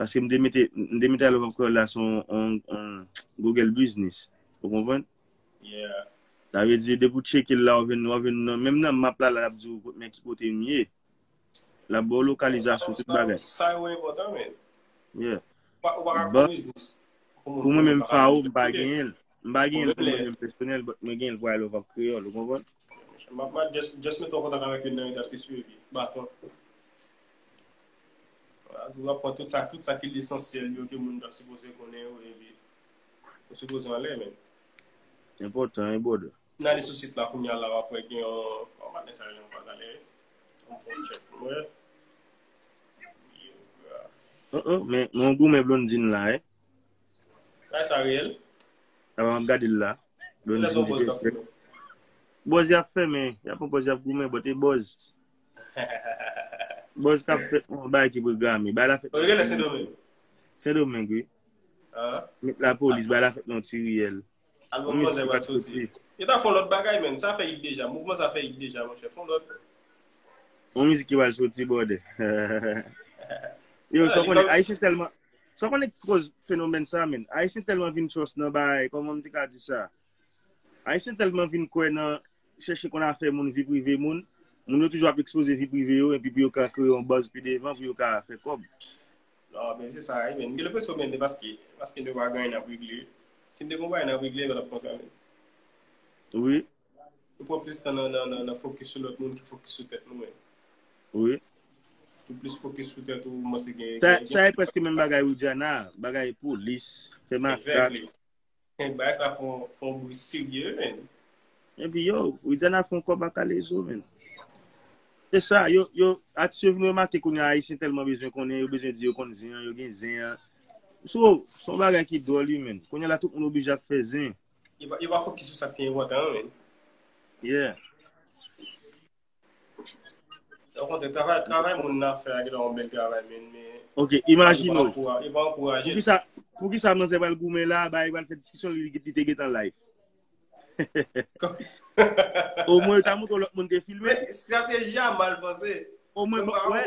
Paske m te mete, m te mete I Love Rap Kreyòl la sou on, on, on Google Business. Ou konprann? Yeah. Sa vle di, depi w tcheke l la, w vin, w vin nan, menm nan map la, la, l ap di w men ki kote m ye. L ap ba w lokalizasyon, tout bagay. Sa yo enpòtan, men. Yeah. pa, ou pa ka Bon, kòm biznis pou moun pou mwen menm, Fao, m pa genyen l. M pa genyen l pou mwen menm pèsonèl, but mwen genyen l pou I Love Rap Kreyòl, ou konprann? M ap, m ap just, just mete w an kontak avèk youn nan redaktris yo, epi baton. Vwala, ou ap pran tout sa, tout sa ki lesansyèl yo ke moun ta sipoze konnen yo, epi ou sipoze anlè, men. Se enpòtan, wi, brother. N ale sou sit la kounye a la, w ap wè gen yon, yon maten sa yo pa talè. Yon fon tchèk pou mwen. Biyograf. Oh, oh, men, men yon goumen Blondine la, eh. Bagay sa reyèl? Avan m ap gade l la. Blondine di ke bòz y ap fè, men y ap pran bòz y ap goumen, but e bòz. Bòz k ap fèt, yon bagay ki pwograme. Bagay la fèt nan Sendomeng. Sendomeng, wi. Met lapolis, bagay la fèt nan ti riyèl. Albòm Manzè pral soti. Yo ta fè yon lòt bagay, men. Sa fè it deja. Mouvman sa fè it deja, monchè. Fè yon lòt. Yon mizik ki pral soti, brother. Yo, sa w konnen, Ayisyen tèlman, sa w konnen ki koz fenomèn sa, men. Ayisyen tèlman vin trust nan bagay, kòman m te ka di sa? Ayisyen tèlman vin kwè nan chèche konn afè moun, vi prive moun. Moun yo toujou ap ekspoze vi prive yo, epi pou yo ka kreye yon buzz pi devan, pou yo ka fè kòb. Non, men se sa, wi, men. M gen lenpresyon, men, se paske, paske nou pa gen anyen n ap regle. Si n te gen yon bagay n ap regle, nou t ap konsa, men. Wi. Nou pran plis tan nan, nan, nan, nan fokis sou lòt moun ki fokis sou tèt nou, men. Wi. Ou plis fokis sou tèt ou, ou panse gen, sa, gen, sa e prèske menm bagay Widiana, bagay polis, fè makak. Exactly. Bagay sa fè yon, fè yon bri serye, men. Epi yo, Widiana fè yon kòb ak Alezo, men. Se sa, yo, yo, atis yo vin remake kounye a, Ayisyen tèlman bezwen konnen, yo bezwen di yo konn zen an, yo gen zen an. So, se yon bagay ki dwòl, wi, men. Kounye a la, tout moun oblije ap fè zen. Yo pa, yo pa fokis sou sa ki enpòtan an, men. Yeah. Okontrè, travay, travay moun nan ap fè a genlè yon bèl travay, men, men Ok, imajine w. Li pa ankouraje l. Poukisa, poukisa manzè pral goumen la, bagay pral fè diskisyon, li, li te gentan live. Omwen, yo ta montre w lòt moun te filme. Men, estrateji a mal panse. Omwen, bon, wè,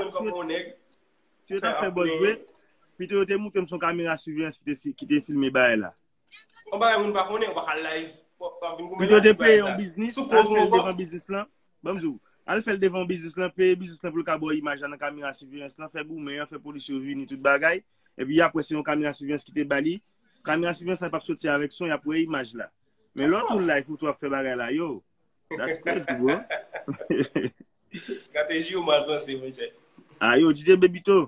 si yo t ap fè buzz vre, pito yo te montre m se yon kamera siveyans ki te, ki te filme bagay la. Yon bagay moun pa konnen, ou pa ka live, w ap vin goumen la. Pito te peye yon biznis, al fè l devan biznis lan. Ban m di w, al fè l devan biznis lan, peye biznis lan pou l ka ba w imaj la nan kamera siveyans lan, fè goumen an, fè polis yo vini, tout bagay. Epi apre, se yon kamera siveyans ki te ba li. Kamera siveyans lan p ap soti avèk son, y ap wè imaj la. Men lè w tou live pou tou ap fè bagay la, yo. That's crazy, bro. Estrateji yo mal panse, monchè. Ah, yo, D J Bebito.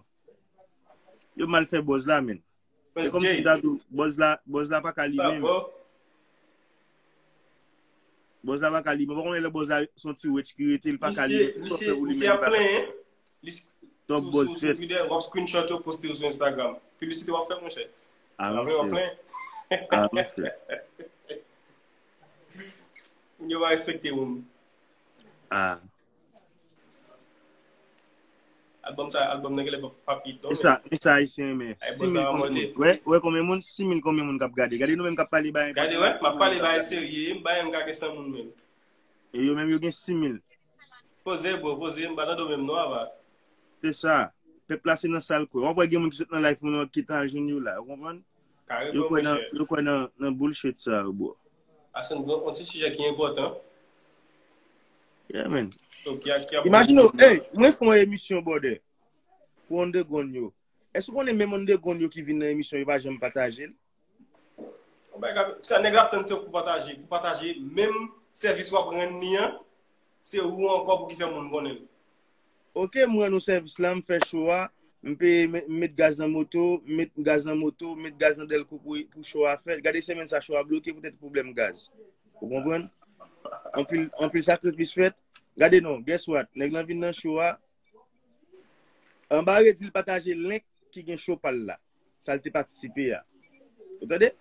Yo mal fè buzz la, men. Se kòmsi ta tou, buzz la, buzz la pa ka li menm. Buzz la pa ka li menm. Ou pa konnen lè buzz la se yon ti wetch ki rete, li pa ka li menm. Misye, misye, misye ap plenyen. Li s-, sou, sou, sou Twitter, w ap screenshot yo, poste yo sou Instagram. Piblisite w ap fè, monchè. Ah, monchè. Ah, monchè. Moun yo pa respekte moun. Ah. Album sa, album nan genlè p ap, p ap hit non. E sa, e sa Ayisyen renmen. Sis mil konbyen moun? Wè, wè konbyen moun? Sis mil konbyen moun k ap gade? Gade nou menm k ap pale bagay. Gade, wè, m ap pale bagay serye, m pa menm ka gen san moun menm. E yo menm yo gen sis mil. Poze, bro, poze, m pa nan domèn non, apa. Se sa. Pèp la se nan sa l kwè. W ap wè gen moun ki sot nan live moun nan ki tan al jwenn yo la, ou konprann? Yo kwè nan, yo kwè nan, nan bullshit sa yo, bro. Ason, yon ti sijè ki enpòtan. Yeah, man. Imajine w, ey, mwen fè yon emisyon, brother, pou underground yo. Èske w konnen menm underground yo ki vin nan emisyon, yo pa janm pataje l? Yon bagay, sa nèg la ap tann se pou pataje, pou pataje menm sèvis w ap rann li an, se ou ankò pou ki fè moun konnen l. Ok, m rann ou sèvis la, m fè show a, m peye, m, m met gaz nan moto, m met gaz nan moto, m met gaz nan dèlko pou, pou show a fèt. Gade semèn sa show a bloke poutèt pwoblèm gaz. Ou konprann? Anpil, anpil sakrifis fèt. Gade non, guess what? Nèg lan vin nan show a. Anba redi l pataje link ki gen show pa l la. Sa l te patisipe a. Ou tande?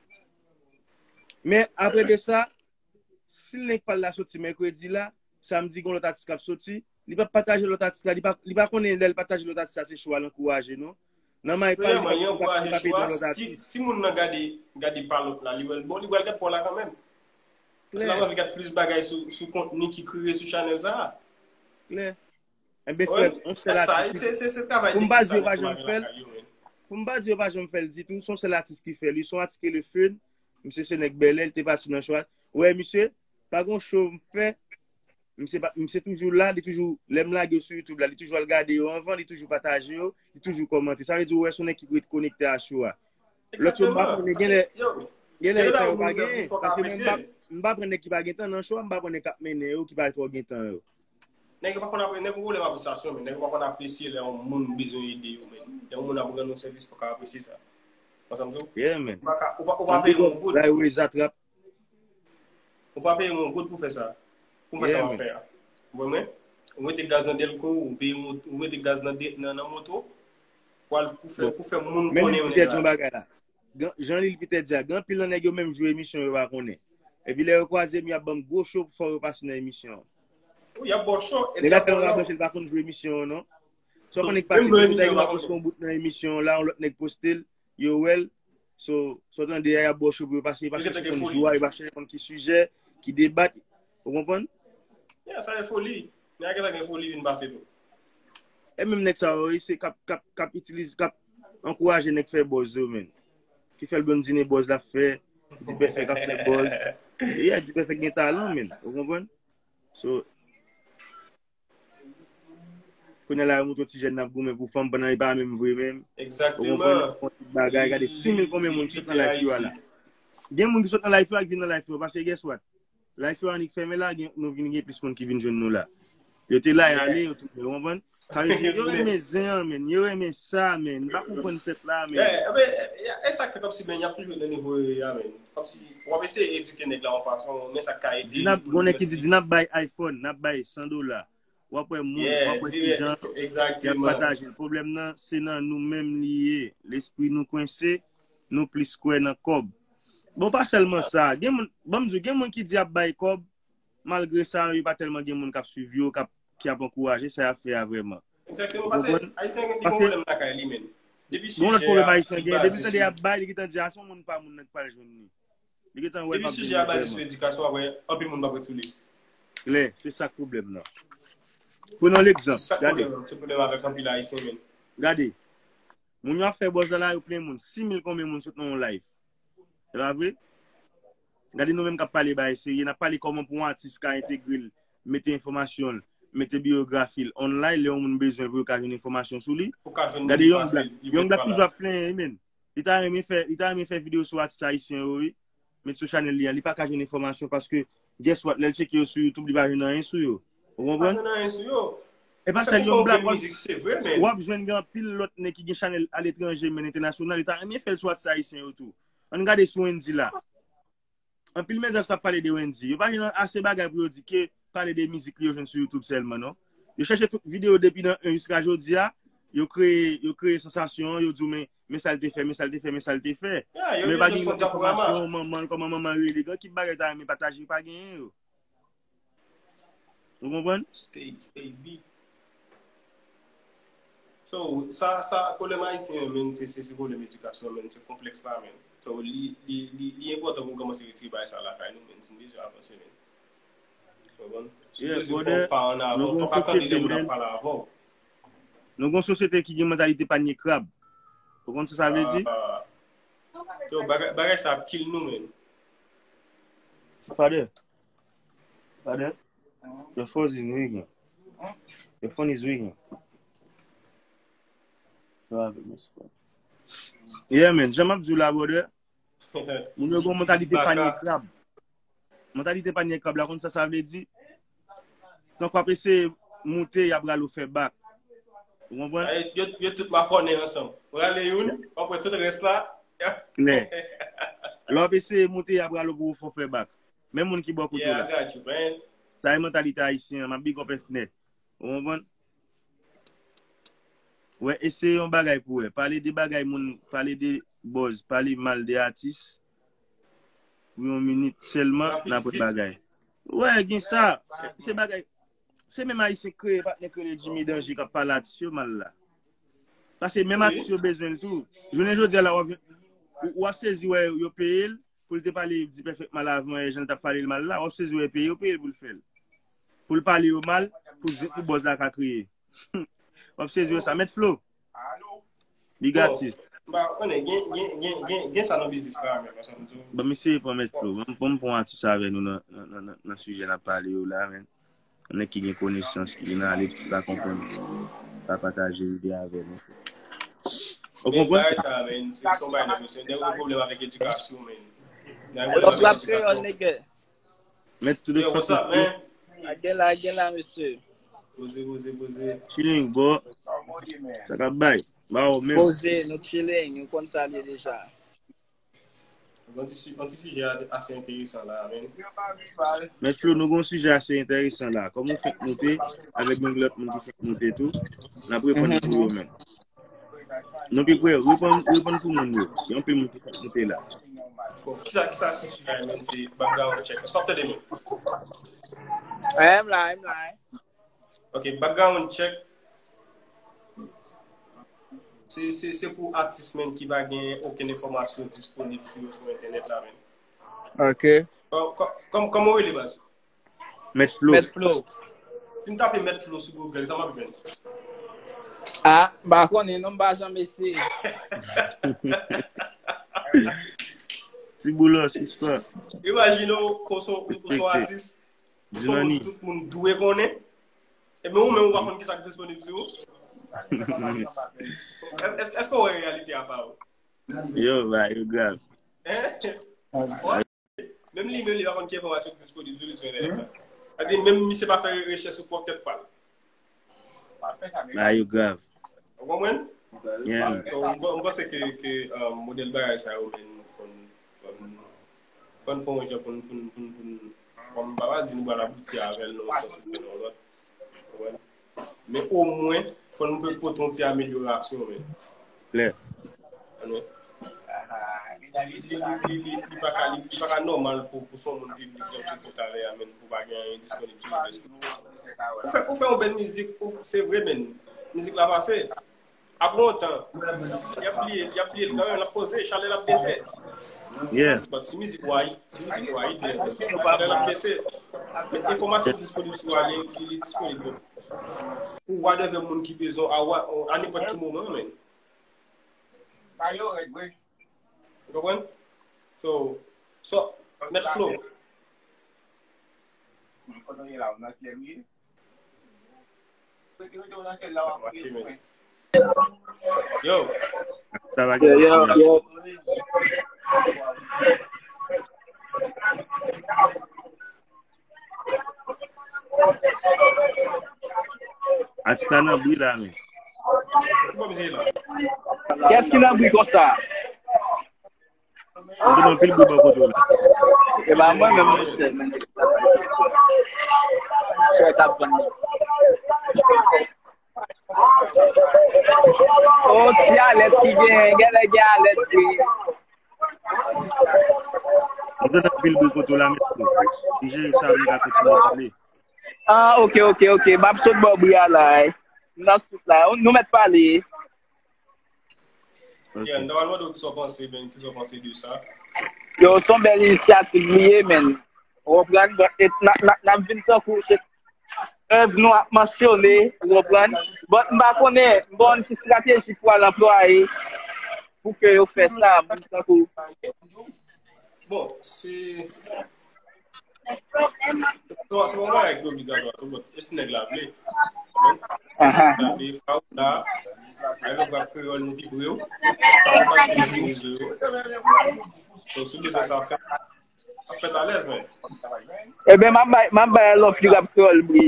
Men apre de sa, si link pa l la soti mèkredi la, samdi gon lòt atis k ap soti, li p ap pataje lòt atis la, li pa, li pa konnen lè l pataje lòt atis la se show a l ankouraje non. Nan may pa l, li p ap, li p ap, li p ap ede lòt atis. Si, si moun nan gade, gade pa lòt la, li wè l bon, li pral gad pa w la kanmenm. Paske l ap anvi gad plis bagay sou, sou kontni ki kreye sou chanèl sa a. Klè. Enben, frè m, yon sèl atis ki, pou m pa di yo pa janm fè l, pou m pa di yo pa janm fè l ditou, se yon sèl atis ki fè l. Li se yon atis ki rele Feun, misye se nèg Bèlè, li te pase nan show a. Ou wè, misye, pa gen show m fè, misye pa, misye toujou la, li toujou, lè m lage yo sou YouTube la, li toujou al gade yo anvan, li toujou pataje yo, li toujou kòmante. Sa vle di, ou wè, se yon nèg ki ret konekte a show a. Lòt yo, m pa konnen, genlè, genlè e tan yo pa genyen. Paske mwen, m pa, m pa pran nèg ki pa gen tan nan show a, m pa pran nèg k ap mennen yo, ki pa twò gen tan yo. Nèg yo pa konn apre, nèg yo pwoblèm apresyasyon, men nèg yo pa konn apresye lè yon moun bezwen ede yo, men. Lè yon moun ap rann yon sèvis, fòk yo apresye sa. Konprann sa m di w? Yeah, man. Ou pa ka, ou pa, ou pa peye yon goud. Like, we zatrap. Ou pa peye yon goud pou fè sa. Pou fè sa w ap fè a. Ou konprann mwen? Ou mete gaz nan dèlko, ou peye mot-, ou mete gaz nan, de, nan, nan moto, pou al, pou fè, pou fè moun konnen yon nèg la. Bagay la. Jan Lil Peter di a, gen anpil nan nèg yo menm jwe emisyon yo pa konnen. Epi lè yo kwaze m, y ap ban m gwo cho pou fò yo pase nan emisyon an. Wi, y ap ba w cho, epi y ap ba w love. Nèg la tèlman rapwoche, l pa konn jwe emisyon an, non. Sa w konnen k pase, gen nèg la poste yon bout nan emisyon an la, yon lòt nèg poste l, yo wè l. So, sa w tande a, y ap ba w cho pou yo pase, yo pa chèche konn jou a, yo pa chèche konn ki sijè, ki debat. Ou konprann? Yeah, sa e foli. Nèg la gentan gen foli vin pase tou. E menm nèg sa yo, se k ap, k ap, k ap itilize, k ap ankouraje nèg fè buzz yo, men. Ki fè l blondine buzz l ap fè, Dipèfèk ap fè buzz. Yeah, Dipèfèk gen talan, men. Ou konprann? So, kounye a la, yo montre ti jèn nan ap goumen pou fanm, pandan e pa menm vre menm. Ou konprann? Yon ti bagay, gade sis mil konbyen moun ki sot nan live yo a la. Gen moun ki sot nan live yo a ki vin nan live yo, paske guess what? Live yo annik fèmen la, gen, nou vin gen plis moun ki vin jwenn nou la. Yo te la, y ale, yo tounen, ou konprann? Sa vle di, yo renmen zen an, men. Yo renmen sa, men. M pa konprann pèp la, men. Yeah, e, e, e sa k fè kòmsi, men, y ap toujou nan nivo yo ye a, men. Kòmsi, w ap eseye edike nèg la yon fason, men sa k ka ede. Di n ap, gon nèg ki di, di n ap bay iPhone, n ap bay san dola. W ap wè moun, w ap wè kijan y ap pataje l. Pwoblèm nan, se nan nou menm li ye. Lespri nou kwense, nou plis kwè nan kòb. Bon, pa sèlman sa. Gen moun, ban m di w, gen moun ki di y ap bay kòb, malgre sa, yo pa tèlman gen moun k ap swiv yo, k ap, ki ap ankouraje sa y ap fè a vrèman. Egzakteman, paske Ayisyen gen pi gwo pwoblèm lakay li menm. Depi sijè a, li baze sou. Gon lòt pwoblèm Ayisyen gen, depi tande y ap bay, li gentan di, a, se yon moun pa moun nan ki pral jwenn li. Li gentan wè l p ap jwenn li vrèman. Depi sijè a baze sou edikasyon, apre, anpil moun p ap ret sou li. Klè, se sa k pwoblèm nan. Pran yon legzanp, gade. Se sa k pwoblèm nan, se pwoblèm avèk anpil Ayisyen menm. Gade. Moun yo ap fè buzz la, la, yo plen moun. Sis mil konbyen moun sot nan yon live. Se pa vre? Gade nou menm k ap pale bagay serye, n ap pale kòman pou yon atis ka entegre l, mete enfòmasyon l, mete biyografi l online, lè yon moun bezwen pou yo ka jwenn enfòmasyon sou li. Gade Young Black. Young Black toujou ap plenyen, wi, men. Li ta renmen fè, li ta renmen fè videyo sou atis ayisyen yo, wi. Met sou chanèl li a, li pa ka jwenn enfòmasyon paske, guess what, lè l tcheke yo sou YouTube, li pa jwenn anyen sou yo. Ou konprann? Pa jwenn anyen sou yo. E pa sèl Young Black, w ap, w ap jwenn gen anpil lòt nèg ki gen chanèl aletranje, men entènasyonal, yo ta renmen fè l sou atis ayisyen yo tou. Ann gade sou Wendyy la. Anpil medya sot ap pale de Wendyy. Yo pa jwenn ase bagay pou yo di ke pale de mizik li yo jwenn sou YouTube sèlman, non. Yo chèche tout videyo depi nan en jiska jodi a, yo kreye, yo kreye sansasyon an, yo di w men, men sa l te fè, men sa l te fè, men sa l te fè. Men yo pa gen lòt enfòmasyon, manman l, kòman manman l rele, gen ki bagay ta renmen pataje, yo pa genyen yo. Ou konprann? Stay, stay big. So, sa, sa, pwoblèm ayisyen an, men, se, se, se pwoblèm edikasyon, men, se konplèks la, men. So, li, li, li, li enpòtan pou nou kòmanse retire bagay sa lakay nou, men, si n bezwen avanse, men. Ou konprann? Si w bezwen fè yon pa ann avan, fòk w ap tande lè moun ap pale avè w. Nou gon sosyete ki gen mantalite panye krab. Ou konn sa sa vle di? Ah, yo, bagay, bagay sa ap kill nou, men. Father. Father. Your phone is ringing. Your phone is ringing. You have a missed call. Yeah, man. Jan m ap di w la, brother. Moun yo gon mantalite panye krab. Mantalite panye krab la, konn sa sa vle di? Tank w ap eseye moute, y ap rale w fè bak. Ou konprann? Yo, yo tout makònen ansanm. Ou rale youn, w ap wè tout rès la. Klè. Lè w ap eseye moute, y ap rale w pou w fè w fè bak. Menm moun ki bò kote w la. Sa e mantalite ayisyen an, m ap big up F net. Ou konprann? Wè, eseye yon bagay pou wè. Pale de bagay moun, pale de buzz, pale mal de atis. Pou yon minit sèlman, n ap wè bagay. Wè, gen sa. Se bagay. Se menm ayisyen k kreye patnè k rele Jimmy Danger k ap pale atis yo mal la. Paske menm atis yo bezwen l tou. Jounen jodi a la, w ap, w ap sezi wè yo peye l pou l te pale Dipèfèk mal avan, e jan l t ap pale l mal la, w ap sezi wè peye yo peye l pou l fè l. Pou l pale yo mal, pou, pou buzz la ka kreye. W ap sezi wè sa. Mèt Flo. Big atis. Bon, konnen, gen, gen, gen, gen, gen sa nan biznis la, men, konsa m di w. Ban m eseye pran Mèt Flo. Ban m, ban m pran atis avè nou nan, nan, nan, nan, nan sijè n ap pale yo la, men. Yon nèg ki gen konesans, ki gen knowledge, ki pa konprann, pa pataje ide avè nou. Ou konprann? Bagay sa, men, se se yon bagay nèg yo, se nèg yo gen pwoblèm avèk edikasyon, men. Nèg yo gen pwoblèm avèk edikasyon. Met to the fuck up, man. Gen la, gen la, mesye. Poze, poze, poze. Chilling, bro. Sa k ap bay? Ba ou menm. Poze, nou chilling, nou konn sa l ye deja. Yon ti si-, yon ti sijè ase enteresan la, men. Mèt Flo, nou gen yon sijè ase enteresan la. Kòm ou fenk moute, avèk gen lòt moun ki fenk moute tou, n ap reponn pou yo menm. Nou pi prè, reponn, reponn pou moun yo. Gen anpil moun ki fenk moute la. Bon, kisa, kisa se sijè a menm, se background check. Èske w ap tande mwen? M la, m la. Ok, background check. Se, se, se pou atis, menm, ki pa gen okenn enfòmasyon disponib sou yo sou entènèt la, menm. Ok. Kò-, kò-, kòm, kòman w rele, baz? Mèt Flo. Mèt Flo. Si m tape Mèt Flo sou Google, sa m ap jwenn? Ah, m pa konnen non, m pa janm eseye. Ti Boulos, respè. Imajine w, kon se w, ou se yon atis, ou se yon moun tout moun dwe konnen. Ebyen, ou menm, ou pa konn kisa k disponib sou ou. Èske, èske w wè reyalite a pa ou? Yo, ba, yo grav. Hein? Menm li menm, li pa konn ki enfòmasyon ki disponib sou li sou entènèt la. Sa di, menm misye pa fè rechèch sou pwòp tèt pa l. Ba, yo grav. Ou konprann? Yeah. So, m, m panse ke, ke, um, modèl bagay sa yo, men, fò n, fò n, fò n fè yon jan pou n, pou n, pou n, pou n, bon, m pa pral di nou pral abouti avè l nan yon sans oubyen nan yon lòt. Ou konprann? Men omwen, fò nou pote yon ti amelyorasyon, men. Klè. Li, li, li, li, li pa ka, li, li pa ka nòmal pou, pou se yon moun piblik, jan m sot di talè a, men pou pa gen anyen disponib sou li. Ou fè, ou fè yon bèl mizik, ou, se vre, men mizik la pase. Apre yon tan, y ap bliye, y ap bliye l kanmenm, l ap poze, chalè l ap bese. Yeah. But si mizik ou a hit, si mizik ou a hit, chalè l ap bese. Men enfòmasyon disponib sou a, li, li, li disponib. Pou whatever moun ki bezwen, a, a nenpòt ki moman, men. Ba yo rèd, wi. Ou konprann? So, so, Mèt Flo. Kote w ye la, w nan syèl, wi. Yo. Yo, yo, yo. Atis la nan bri la, men. Kiyès ki nan bri konsa? Ou gen anpil bri bò kote w la. E pa mwen menm, monchè, men. Chè t ap vann nan. O, ti alèt ki gen, genlè gen alèt, wi. Ou gen anpil bri kote w la, men. M jere sa, m ka kontinye pale. Ah, ok, ok, ok. M ap sot bò bri a la, wi. M nan sot la. Nou mèt pale. Ok. Yeah, m ta pral mande w kisa w panse, Ben, kisa w panse de sa? Yo, se yon bèl inisyativ li ye, men. Ou konprann? Bon, e n a, n a, n ap vin tankou se èv nou ap mansyone, ou konprann? Bon, m pa konnen, m pa konn ki estrateji pou al anplwaye pou ke yo fè sa, moun tankou. Bon, se, se pa, se pa yon bagay ki obligatwa tou, but e si nèg la vle. Nèg la vle, faw la, avèk rap kreyòl nou pi pre w. Faw pa pi sou rezo yo. Donk, si w bezwen sa fè, ap fèt alèz, men. Ebyen, m ap bay, m ap bay lòf li rap kreyòl bri.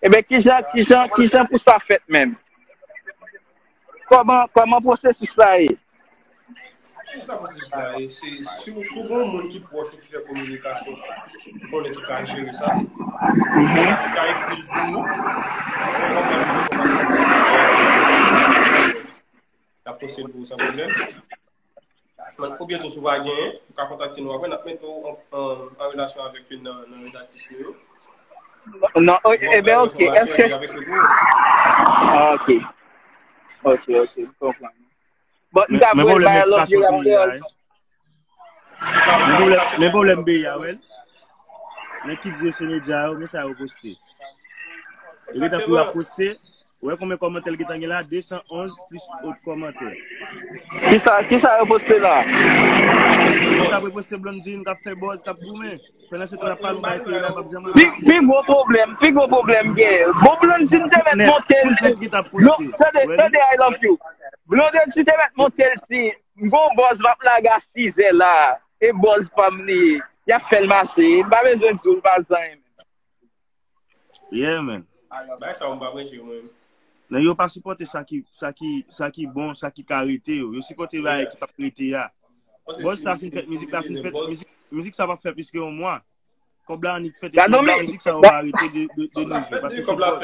Ebyen, kijan, kijan, kijan pou sa fèt menm? Kòman, kòman pwosesis la ye? Sa pwosesis la ye, se si w, si w gen yon moun ki pwòch ou ki fè kominikasyon, ou konnen ki ka jere sa, ki ka ekri l pou ou, y ap posede pou ou san pwoblèm. Oubyen tou, si w pa genyen, ou ka kontakte nou apre, n ap mete w an, an, an relasyon avèk youn nan, nan redaktris nou yo. Non, o-, ebyen, ok, èske... Ah, ok. Ok, ok, m konprann. Bon, m ta voye l bay lòt yo la. Men pwoblèm peyi a, wè. Men ki di yo se medya yo, men sa yo poste. Yo gentan pou yo ap poste. Ou wè konbyen kòmantè l gentan gen la? De san onz plis lòt kòmantè. Kisa, kisa yo poste la? Blondine k ap reposte Blondine, k ap fè buzz, k ap goumen. Pandan se tan n ap pale yon bagay serye la, p ap janm Pi, pi gwo pwoblèm, pi gwo pwoblèm gen. Bon, Blondine te mèt monte l tou. Blo-, tande, tande, I love you. Blondine te mèt monte l si m gon buzz m ap lage a sizè la. E buzz pa m li ye. Y ap fè l mache. M pa bezwen di w, l pa zanyen menm. Yeah, man. Bagay sa yo m pa prèche yo, mwen. Non, yo pa sipòte sa ki, sa ki, sa ki bon, sa ki ka rete yo. Yo sipòte bagay ki p ap rete a. Buzz sa fin fèt, mizik la fin fèt, mizik, mizik sa p ap fè plis ke yon mwa. Kòb la annik fèt, epi mizik sa yo pa rete de, de, de nos jours. Paske se buzz.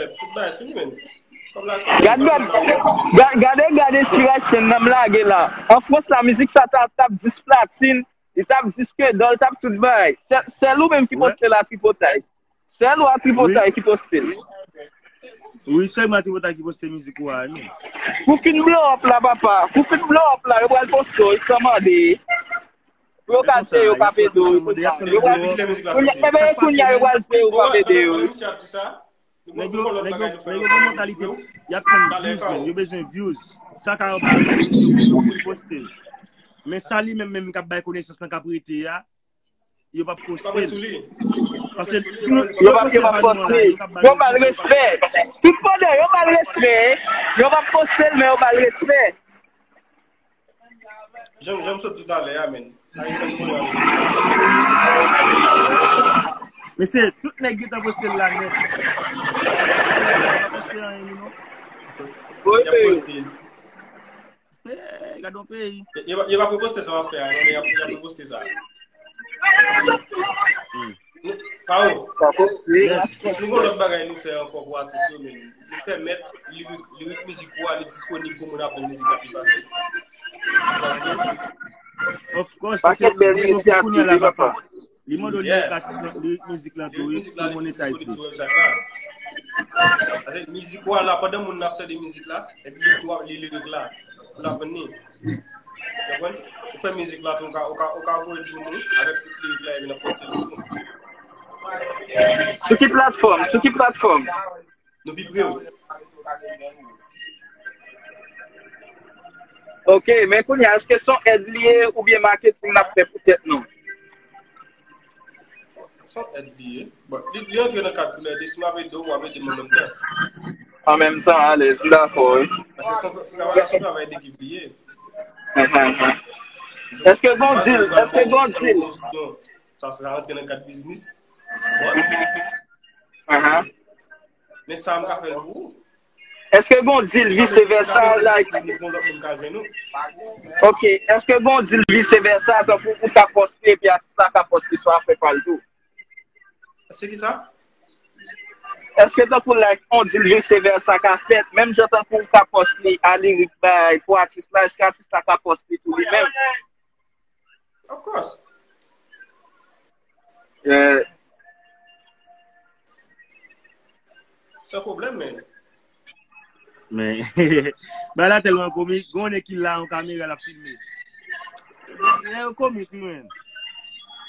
Gad, gad, gad, gade, gade enspirasyon nan m lage la. An Frans la, mizik sa t ap, t ap dis platin, li t ap diske dò, li t ap tout bagay. Sèl, sèl ou menm ki poste la tripotay. Sèl ou a tripotay ki poste l. Wi, sèl mwen a tripotay ki poste mizik ou a, men. Kou fin blow up la, papa. Kou fin blow up la, yo pral poste w, san mande. Pou yo ka di yo p ap ede w, kounye a. Yo pral, kounye a, enben, kounye a, yo pral di yo p ap ede w. Nèg yo, nèg yo, nèg yo gen mantalite, y ap tann views, men. Yo bezwen views. Sa ka yo pa poste l. Men sa li menm, menm k ap bay konesans lan k ap rete a, yo p ap poste l. Paske si nou, si yo poste l pa jwenn la, yo p ap ba l respè. Tout pandan yo ba l respè, yo p ap poste l, men yo ba l respè. Jan, jan m sot toutalè a, men. Ayisyen nou an. Mesye, tout nèg gentan poste l la nèt. Yo pa poste anyen, non. Wi, wi. Yo poste l. Eh, gade yon peyi. Yo, yo, yo pa reposte sa w ap fè a, non, men y ap, y ap reposte sa. Hmm. Pao, nou gon lòt bagay nou fè ankò pou atis yo, men nou pèmèt lirik, lirik mizik ou a, li disponib pou moun ap jwenn mizik la pi fasil. Of course, paske mizik yo pou kounye a la, papa. Li mande w lirik atis lan, lirik mizik lan tou, wi, pou monetize li. Paske mizik ou a la, pandan moun nan ap tande mizik la, epi li tou ap li lirik la, pou l aprann li. Ou konprann? Ou fè mizik la tou, ou ka, ou ka, ou ka voye l pou nou, avèk tout lirik la, epi n ap poste l pou nou. Sou ki platfòm? Sou ki platfòm? Nou pi pre w. Ok, men kounye a, èske se yon èd li ye oubyen maketing n ap fè pou tèt nou? Se yon èd li ye. Bon, li, li antre nan kad toulède. Si m ap ede w, w ap ede m an menm tan. An menm tan, alèz, m dakò, wi. Paske se yon tra-, travay la, se yon travay dekip li ye. Èske gon dil? Èske gon dil? Sa, sa rantre nan kad biznis. Bon. Men sa m ka fè l pou ou. Èske gon dil vise vèsa, like? Ok, èske gon dil vise vèsa, tankou ou ka poste epi atis la ka poste sou afè pa l tou? Se ki sa? Èske tankou, like, on dil vise vèsa ka fèt, menm jan tankou ou ka poste a lirik bay pou atis la, èske atis la ka poste tou li menm? Of course. Eh. San pwoblèm, men. Men, bagay la tèlman komik. Gon nèg ki la, yon kamera l ap filme. Nèg yo komik, wi, men.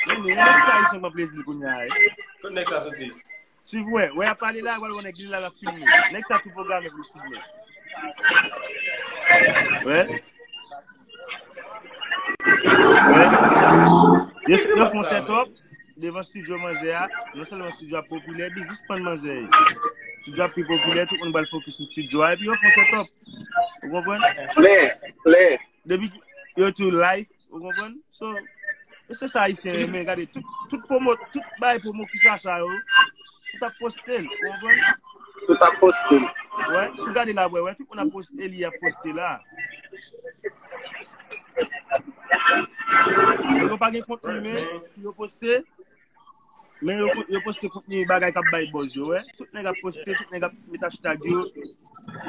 Men, men, nèg sa, Ayisyen pran plezi l kounye a, wi. Kot nèg sa soti? Swiv, wè. Wè, y ap pale la, wè, wè, nèg li la, l ap filme. Nèg sa tou pwograme pou l filme. Wè. Wè. Yo, yo fè yon set up devan studio manzè a. Non sèlman studio a popilè, epi jis pann manzè a ye. Studio a pi popilè, tout moun pral fokis sou studio a, epi yo fè yon set up. Ou konprann? Klè, klè. Depi yo tou live, ou konprann? So, e se sa Ayisyen renmen, gade, tout, tout pwomo, tout bagay pwomo ki sa sa yo, tout ap poste l, ou konprann? Tout ap poste l. Wè, si w gade la, wè, wè, tout moun ap poste li, ap poste la. Yo pa gen kont li, men, yo poste. Men yo, yo poste kontni bagay k ap bay buzz yo, wè. Tout nèg ap poste, tout nèg ap met hashtag yo. Tout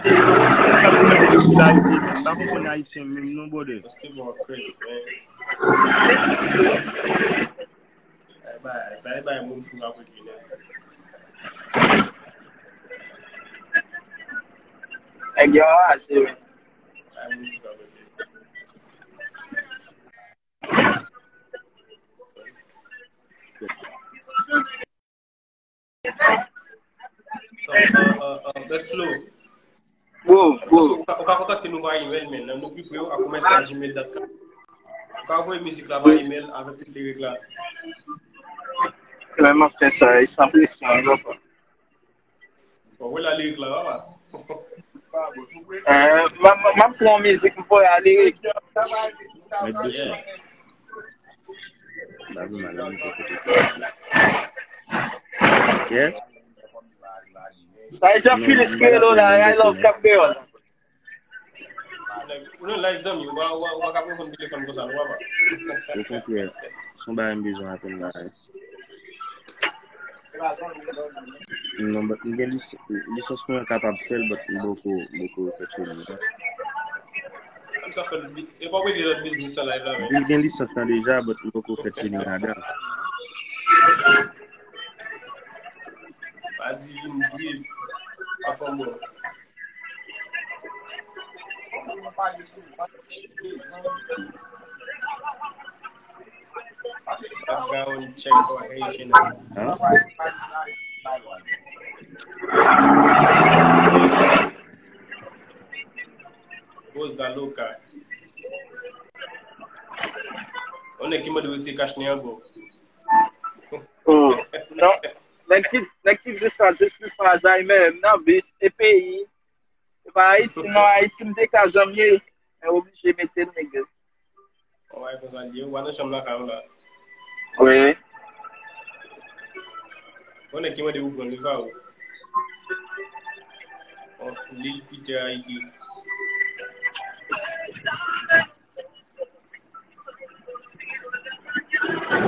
ap goumen pou popilarite, men m pa konprann Ayisyen menm non, brother. Bay, bay, bay moun fou ap regle nèt. Nèg yo anraje, men. Bay moun fou ap regle nèt. Bèt Flo. Bro, bro. Ou ka, ou ka kontakte nou pa email, men. Nan nou pi pre yo a commercial gmail dot com. Ou ka voye mizik la pa email avèk tout lirik la. Lè m ap fè sa, e san presyon, wi, papa. Bon, voye la lirik la, papa. Eh, m ap, m ap, m ap pran yon mizik, m voye a lirik. Mèt dosye. Ba vin mal, mwen te kote. Yes? Sa e Jean Felix Kreyolo la, I love Cap Kreyòl. Ou nan live, zanmi, ou pa, ou pa, ou pa ka reponn telefòn konsa, non, papa. Okontrè, se yon bagay m bezwen aprann la. Non, but m gen lis-, lisans mwen kapab fè l, but m poko, m poko fè training nan. Sa fè l, e pa oblije lòt biznis nan live la, men. Di l gen lisans lan deja, but m poko fè training ladan. Pa di vin bri, pa fè bon. Background check for Haitian. Huh? Voz da Loca. Yon nèg ki mande retire kach li ankò. Oh, non. Nèg ki, nèg ki di sa, jis li fè Alzheimer, nan vis, e peyi. E pa Ayiti, non, Ayiti, m te ka janm ye. Men oblije mete l, nèg yo. Bon, bagay konsa l ye, ou pa nan chanm lakay ou la. Wi. Bon, nèg ki mande pou pran li, sa ou. Bon, Lil Peter Ayiti.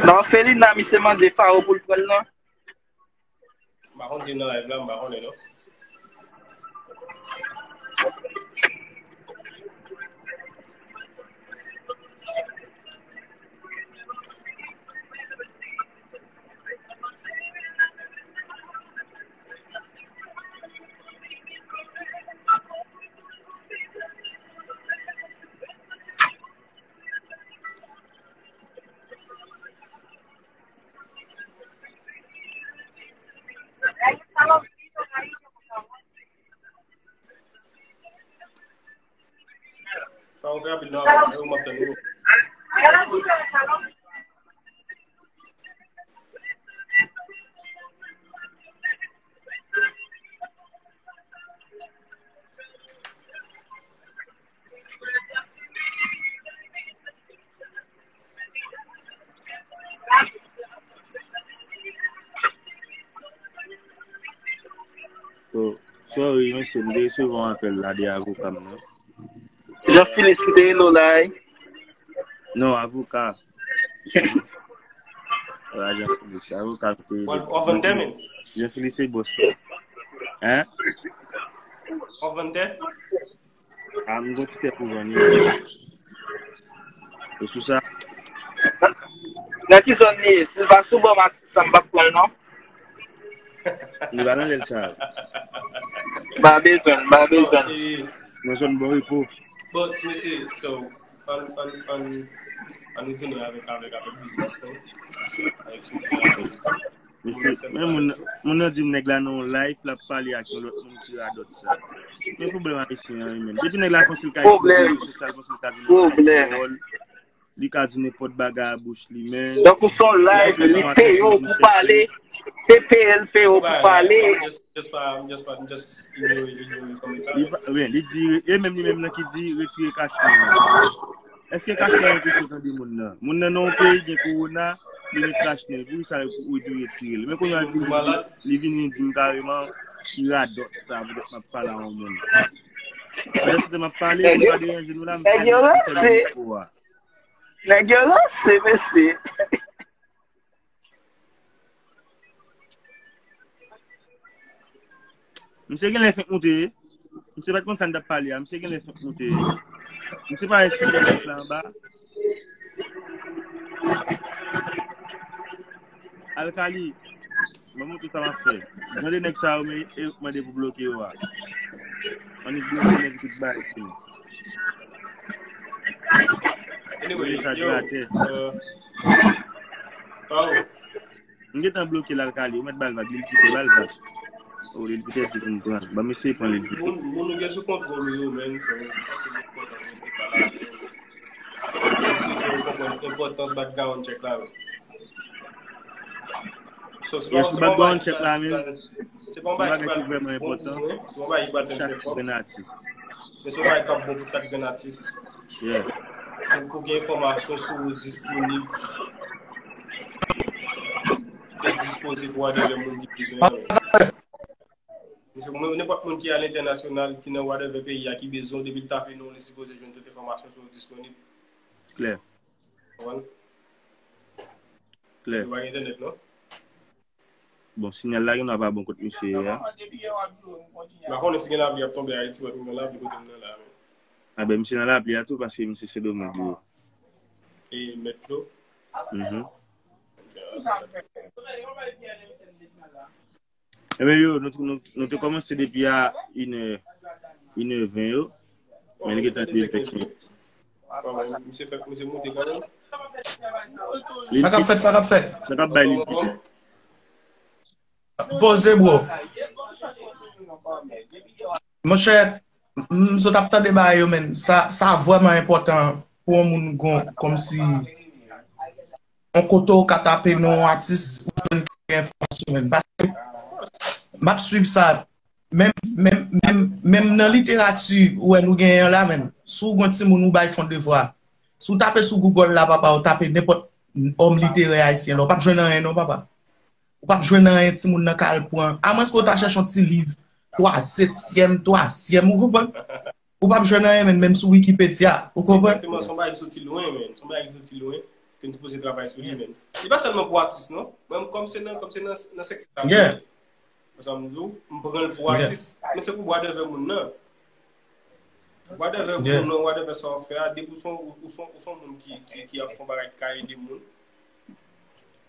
Non, Felina, misye mande Faro pou l pran l, non. M pa konn si l nan live la, m pa konnen non. Sa w fè rapid nan, yo, m ap tann ou. Oh, sorry, mesye, m te resevwa yon apèl la de avoka m nan. Jean Felix ki te rele w la, wi. Non, avoka. Wè, Jean Felix, avoka m te rele. Wè, w ap vann tè, men. Jean Felix se bòs la. Hein? W ap vann tè? A, m gon ti tè pou vann, wi. Ou sou sa? Nan ki zòn li ye? Si l pa sou bò m ak sou sa, m p ap pran l, non. Li pa nan lèl sa. M pa bezwen l, m pa bezwen l. Nan zòn Bon Repo. Bon, ti mesye, so, ann, ann, ann, ann retounen avèk, avèk, avèk biznis nou. Avèk sou Mesye, men moun, moun nan di m nèg la nan yon live, l ap pale ak yon lòt moun ki radòt sa. Men pwoblèm ayisyen an, wi, menm. Depi nèg la panse l ka itilize rezo sosyal, panse l ka vin nan kòl, li ka di nenpòt bagay a bouch li, men. Donk, ou se yon live, li peye w pou pale, se peye l peye w pou pale. Just, just pa, just pa, just ignore, ignore kòmantè. Li pa, wi, li di, e menm li menm nan ki di, retire kach mwen an. Èske kach la anpeche tande moun nan? Moun nan nan yon peyi gen kowona, li met kach nan l. Poukisa ou di retire l? Men kounye a li vin di, li vin vin di m kareman, ki radòt sa, poutèt m ap pale a yon moun. Pandan se tan m ap pale, nou pa deranje nou la, m fè m fè mikwo a. Nèg yo ranse, mesye. Misye genlè fenk moute. Misye pa t konn sa n t ap pale a. Misye genlè fenk moute. Misye pa wè sou lè la anba. Alkali, mwen montre sa m ap fè. Jan de nèg sa yo, men, e, mande pou bloke yo a. Annik bloke nèg tout bagay, se. Anyway, yo, atè. Euh, Pao. M gentan bloke l, Alkali, ou mèt ba l vag, Lil Peter, ba l vag. Oh, Lil Peter di pou m pran. Ban m eseye pran Lil Peter. Moun, moun ou gen sou kontwòl ou yo, menm, fò yo pase de kontan, se pa la. Misye fè yo konprann enpòtans background check la, wi. So, se pa, yes, se pa yon bagay ki, background check la, men, se pa yon bagay ki pral bon pou mwen, se pa yon bagay ki pral fè m fè kòb. Men se yon bagay k ap bon pou chak grenn atis. Yeah. Pou, pou gen enfòmasyon sou ou disponib. E dispoze pou whatever moun ki bezwen an. Mesye, mwen, nenpòt moun ki alentènasyonal, ki nan whatever peyi a, ki bezwen w, depi l tape non w, li sipoze jwenn tout enfòmasyon sou ou disponib. Klè. Konprann? Klè. Yo pa gen entènèt, non? Bon, sinyal la gen dwa pa bon kot misye ye a. M pa konnen si gen lapli ap tonbe Ayiti, paske m gen lapli kote m nan la, men. A ben, misye nan lapli a tou, paske misye Sendomeng li ye. E mèt dlo? Mhm. Ebyen, yo, nou, nou, nou te kòmanse depi a inè, inè ven yo, men li gentan de vennkenz. Misye fè, misye moute kanmenm. Sa k ap fèt, sa k ap fèt? Sa k ap bay li? Poze, bro. Monchè, m, m sot ap tande bagay yo, men sa, sa vrèman enpòtan pou yon moun gon, kòmsi yon kote w ka tape non yon atis, ou jwenn kèk enfòmasyon, men. Paske m ap swiv sa, menm, menm, menm, menm nan literati, ou wè nou genyen an la, men. Si w gon timoun, ou bay fon devwa. Si w tape sou Google la, papa, ou tape nenpòt òm literè ayisyen la, ou p ap jwenn anyen non, papa. Ou p ap jwenn anyen timoun nan ka al pran. Amwens ke w ta chèche yon ti liv twa, setyèm, twazyèm, ou konprann? Ou p ap jwenn anyen, menm, menm sou Wikipedia, ou konprann? Egzakteman, se yon bagay ki soti lwen, men. Se yon bagay ki soti lwen, ke n sipoze travay sou li, men. Li pa sèlman pou atis, non. Mwen, kòm se nan, kòm se nan, nan sektè sa, yeah, sa m di w, m pran l pou, yeah, atis, men se pou whatever moun nan. Whatever, yeah, moun nan, whatever sa w ap fè a, depi w se yon, ou se yon, ou se yon moun ki, ki, ki ap fè yon bagay ki ka ede moun.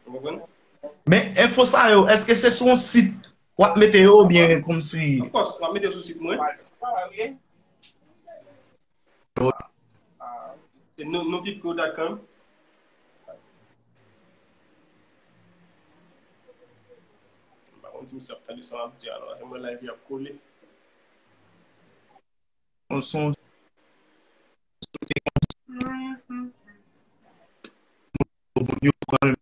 Ou konprann? Men enfo sa yo, èske se sou yon sit w ap mete yo oubyen kòmsi? Of course, m ap mete yo sou sit mwen. Se no, nopipko dot com. M pa konn si misye ap tande sa m ap di a non, paske m wè live li ap kole. Yon son. Moun yo pran l.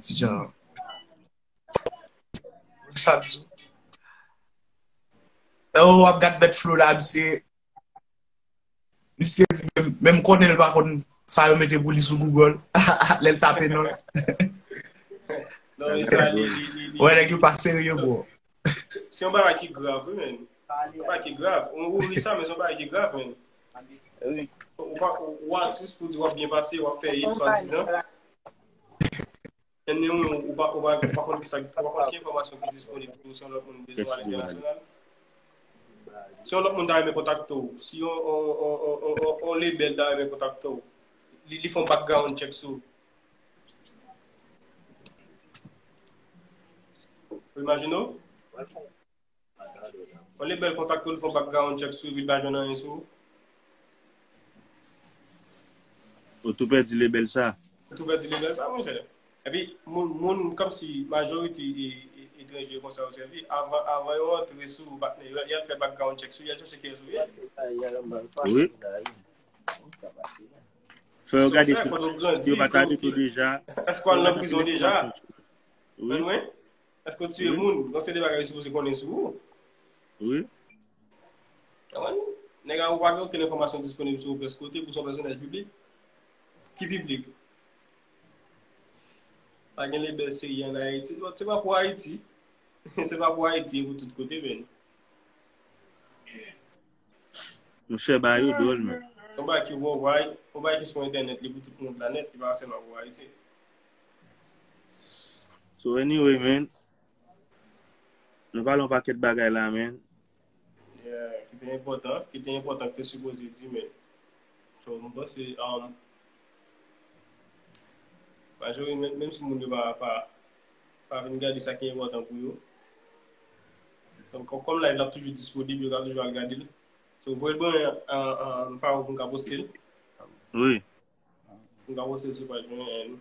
Ti jan. Sa di. Lè w ap gad bèt Flo la, misye, misye di menm, menm konnen l pa konn sa yo mete pou li sou Google. Lè l tape non l. Non, men sa, li, li, li, li, wè, nèg yo pa serye, bro. Se, se yon bagay ki grav, wi, men. Yon bagay ki grav. Ou, ou ri sa, men se yon bagay ki grav, men. Wi. Ou pa, ou, ou atis pou di w ap byen pase, w ap fè hit, swadizan. Men ou, ou pa, ou pa, ou pa konn kisa, ou pa konn ki enfòmasyon ki disponib pou se yon lòt moun bezwen w alentènasyonal. Si yon lòt moun ta renmen kontakte w, si yon, yon, yon, yon, yon, yon label ta renmen kontakte w, li, li fè yon background check sou ou. Ou imajine w? Yon label kontakte w, li fè yon background check sou ou, epi l pa jwenn anyen sou ou. Ou tou pèdi label sa. Ou tou pèdi label sa, monchè. Epi, moun, moun, kòmsi majorite e, e, etranje konsa yo sèvi, avan, avan yo antre sou ou, patnè, yo, y al fè background check sou ou, y al chèche kiyès ou ye. Wi. Fè yo gade si yo pa t arete w deja. Èske w al nan prizon deja? Wi. Èske w tiye moun? Donk se de bagay yo sipoze konnen sou ou. Wi. Konprann? Nèg la, ou pa gen okenn enfòmasyon disponib sou ou prèske kote pou se yon pèsonaj piblik. Ki piblik? Pa gen label serye an Ayiti. Se pa pou Ayiti. Se pa pou Ayiti, e pou tout kote, men. Monchè, bagay yo dwòl, men. Yon bagay ki worldwide, yon bagay ki sou entènèt, li pou tout mond la nèt, li pa sèlman pou Ayiti. So, anyway, man, nou pale yon pakèt bagay la, man. Yeah, ki te enpòtan, ki te enpòtan, ki te sipoze di, man. So, m panse, um, majori-, menm, menm si moun yo pa, pa, pa vin gade sa ki enpòtan pou yo. Donk, kò-, kòm live la ap toujou disponib, yo ka toujou al gade l. So, voye l ban mwen, an, an, an, Faro pou m ka poste l. Wi. Pou m ka poste l sou paj mwen,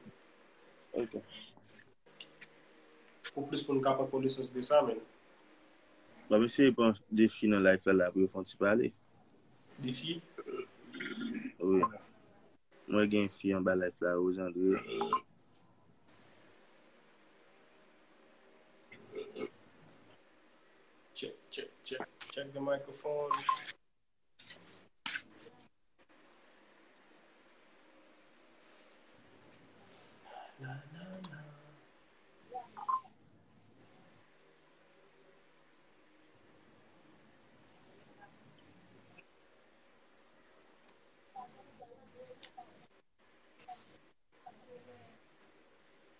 and ok. Pou plis moun ka pran konesans de sa, men. M ap eseye pran de fi nan live la, la pou yo fè yon ti pale. De fi? Wi. Mwen gen fi anba live la, Rose André. Check, check, check, check the microphone.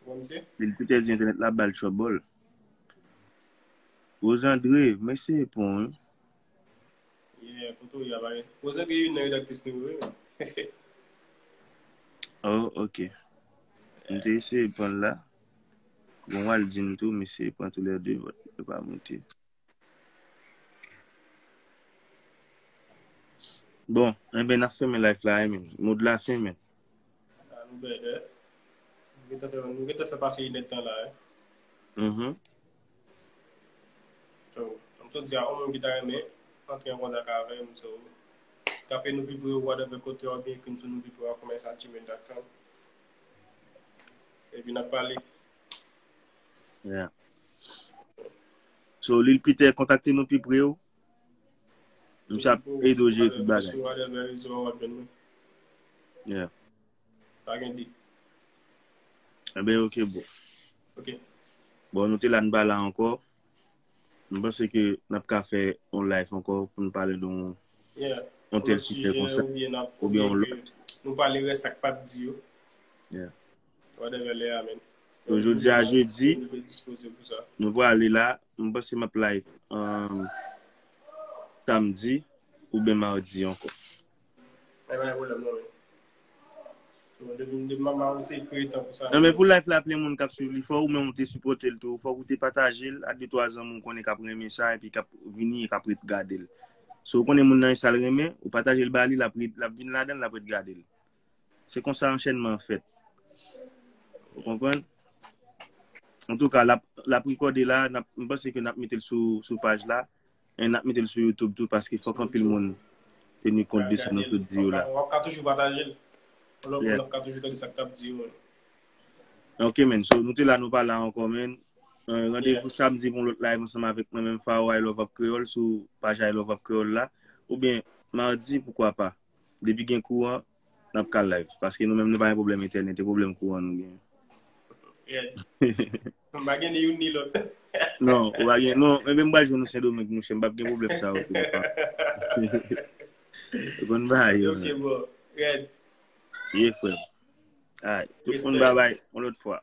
Bon, misye? Lil Peter di entènèt la ba l trouble. Rose André, mwen se pon, wi. Yeah, kote w ye a, bagay? Rose André youn nan redaktris nou yo, wi. Oh, ok. M te eseye pran l la. Bon, w al di m tou, m eseye pran toulède, but yo pa moute. Bon, enben, n ap fèmen live la, wi, men. Mo de la fen, men. Ah, nou bèdè. Nou gentan fè, nou gentan fè pase inèdtan la, wi. Mhm. So, m sot di a yon moun ki ta renmen antre an kontak avè m, so, tape Nou Pi Pre ou whatever kote w ap ekri m sou nou pi pre a commerce at gmail dot com. Epi n ap pale. Yeah. So, Lil Peter, kontakte Nou Pi Pre ou. Misye ap ede w jere tout bagay. Sou whatever rezo a w ap jwenn mwen. Yeah. Pa gen di. Enben, ok, bro. Ok. Bon, nou te la, n pa la ankò. M panse ke n ap ka fè yon live ankò pou n pale de yon, yeah, yon tèl sijè konsa. Oubyen yon lòt. Nou pale rès sa k p ap di yo. Yeah. Whatever lè a, man. So, jodi a jedi, nou prale la. M panse m ap live, um, samdi oubyen madi ankò. Ay, pa gen pwoblèm, non, men. So, depi, depi m ap, m ap eseye kreye tan pou sa. Non, men pou live la, plen moun k ap swiv li, fò ou menm ou te sipòte l tou. Fòk ou te pataje l a de twa zanmi w konnen k ap renmen sa, epi k ap vini e k ap ret gade l. So, ou konnen moun nan e sa l renmen, ou pataje l ba li, l ap ret, l ap vin ladan l, l ap ret gade l. Se konsa anchènman an fèt. Ou konprann? Antouka, l ap, l ap rekòde la, n ap, m panse ke n ap mete l sou, sou paj la, e n ap mete l sou YouTube tou, paske fòk anpil moun teni kont de sa nou sot di yo la. W ap ka toujou pataje l. Yon lòt moun ap ka toujou tande sa k t ap di yo. Ok, man. So, nou te la, nou pa la ankò, man. Euh, randevou samdi pou yon lòt live ansanm avèk mwen menm, Faro I Love Rap Kreyòl, sou paj I Love Rap Kreyòl la. Oubyen, madi, poukwa pa. Depi gen kouran, n ap ka live. Paske nou menm, nou pa gen pwoblèm entènèt, e pwoblèm kouran nou gen. Yeah. M pa gen ni youn ni lòt. Non, ou pa gen, non, men m pral jwenn ou Sendomeng, monchè, m p ap gen pwoblèm sa yo tou, papa. Ou konn bagay yo, ok, man. Bro. Red. Ye, frè m. Ay, tout moun, respect, babay, yon lòt fwa.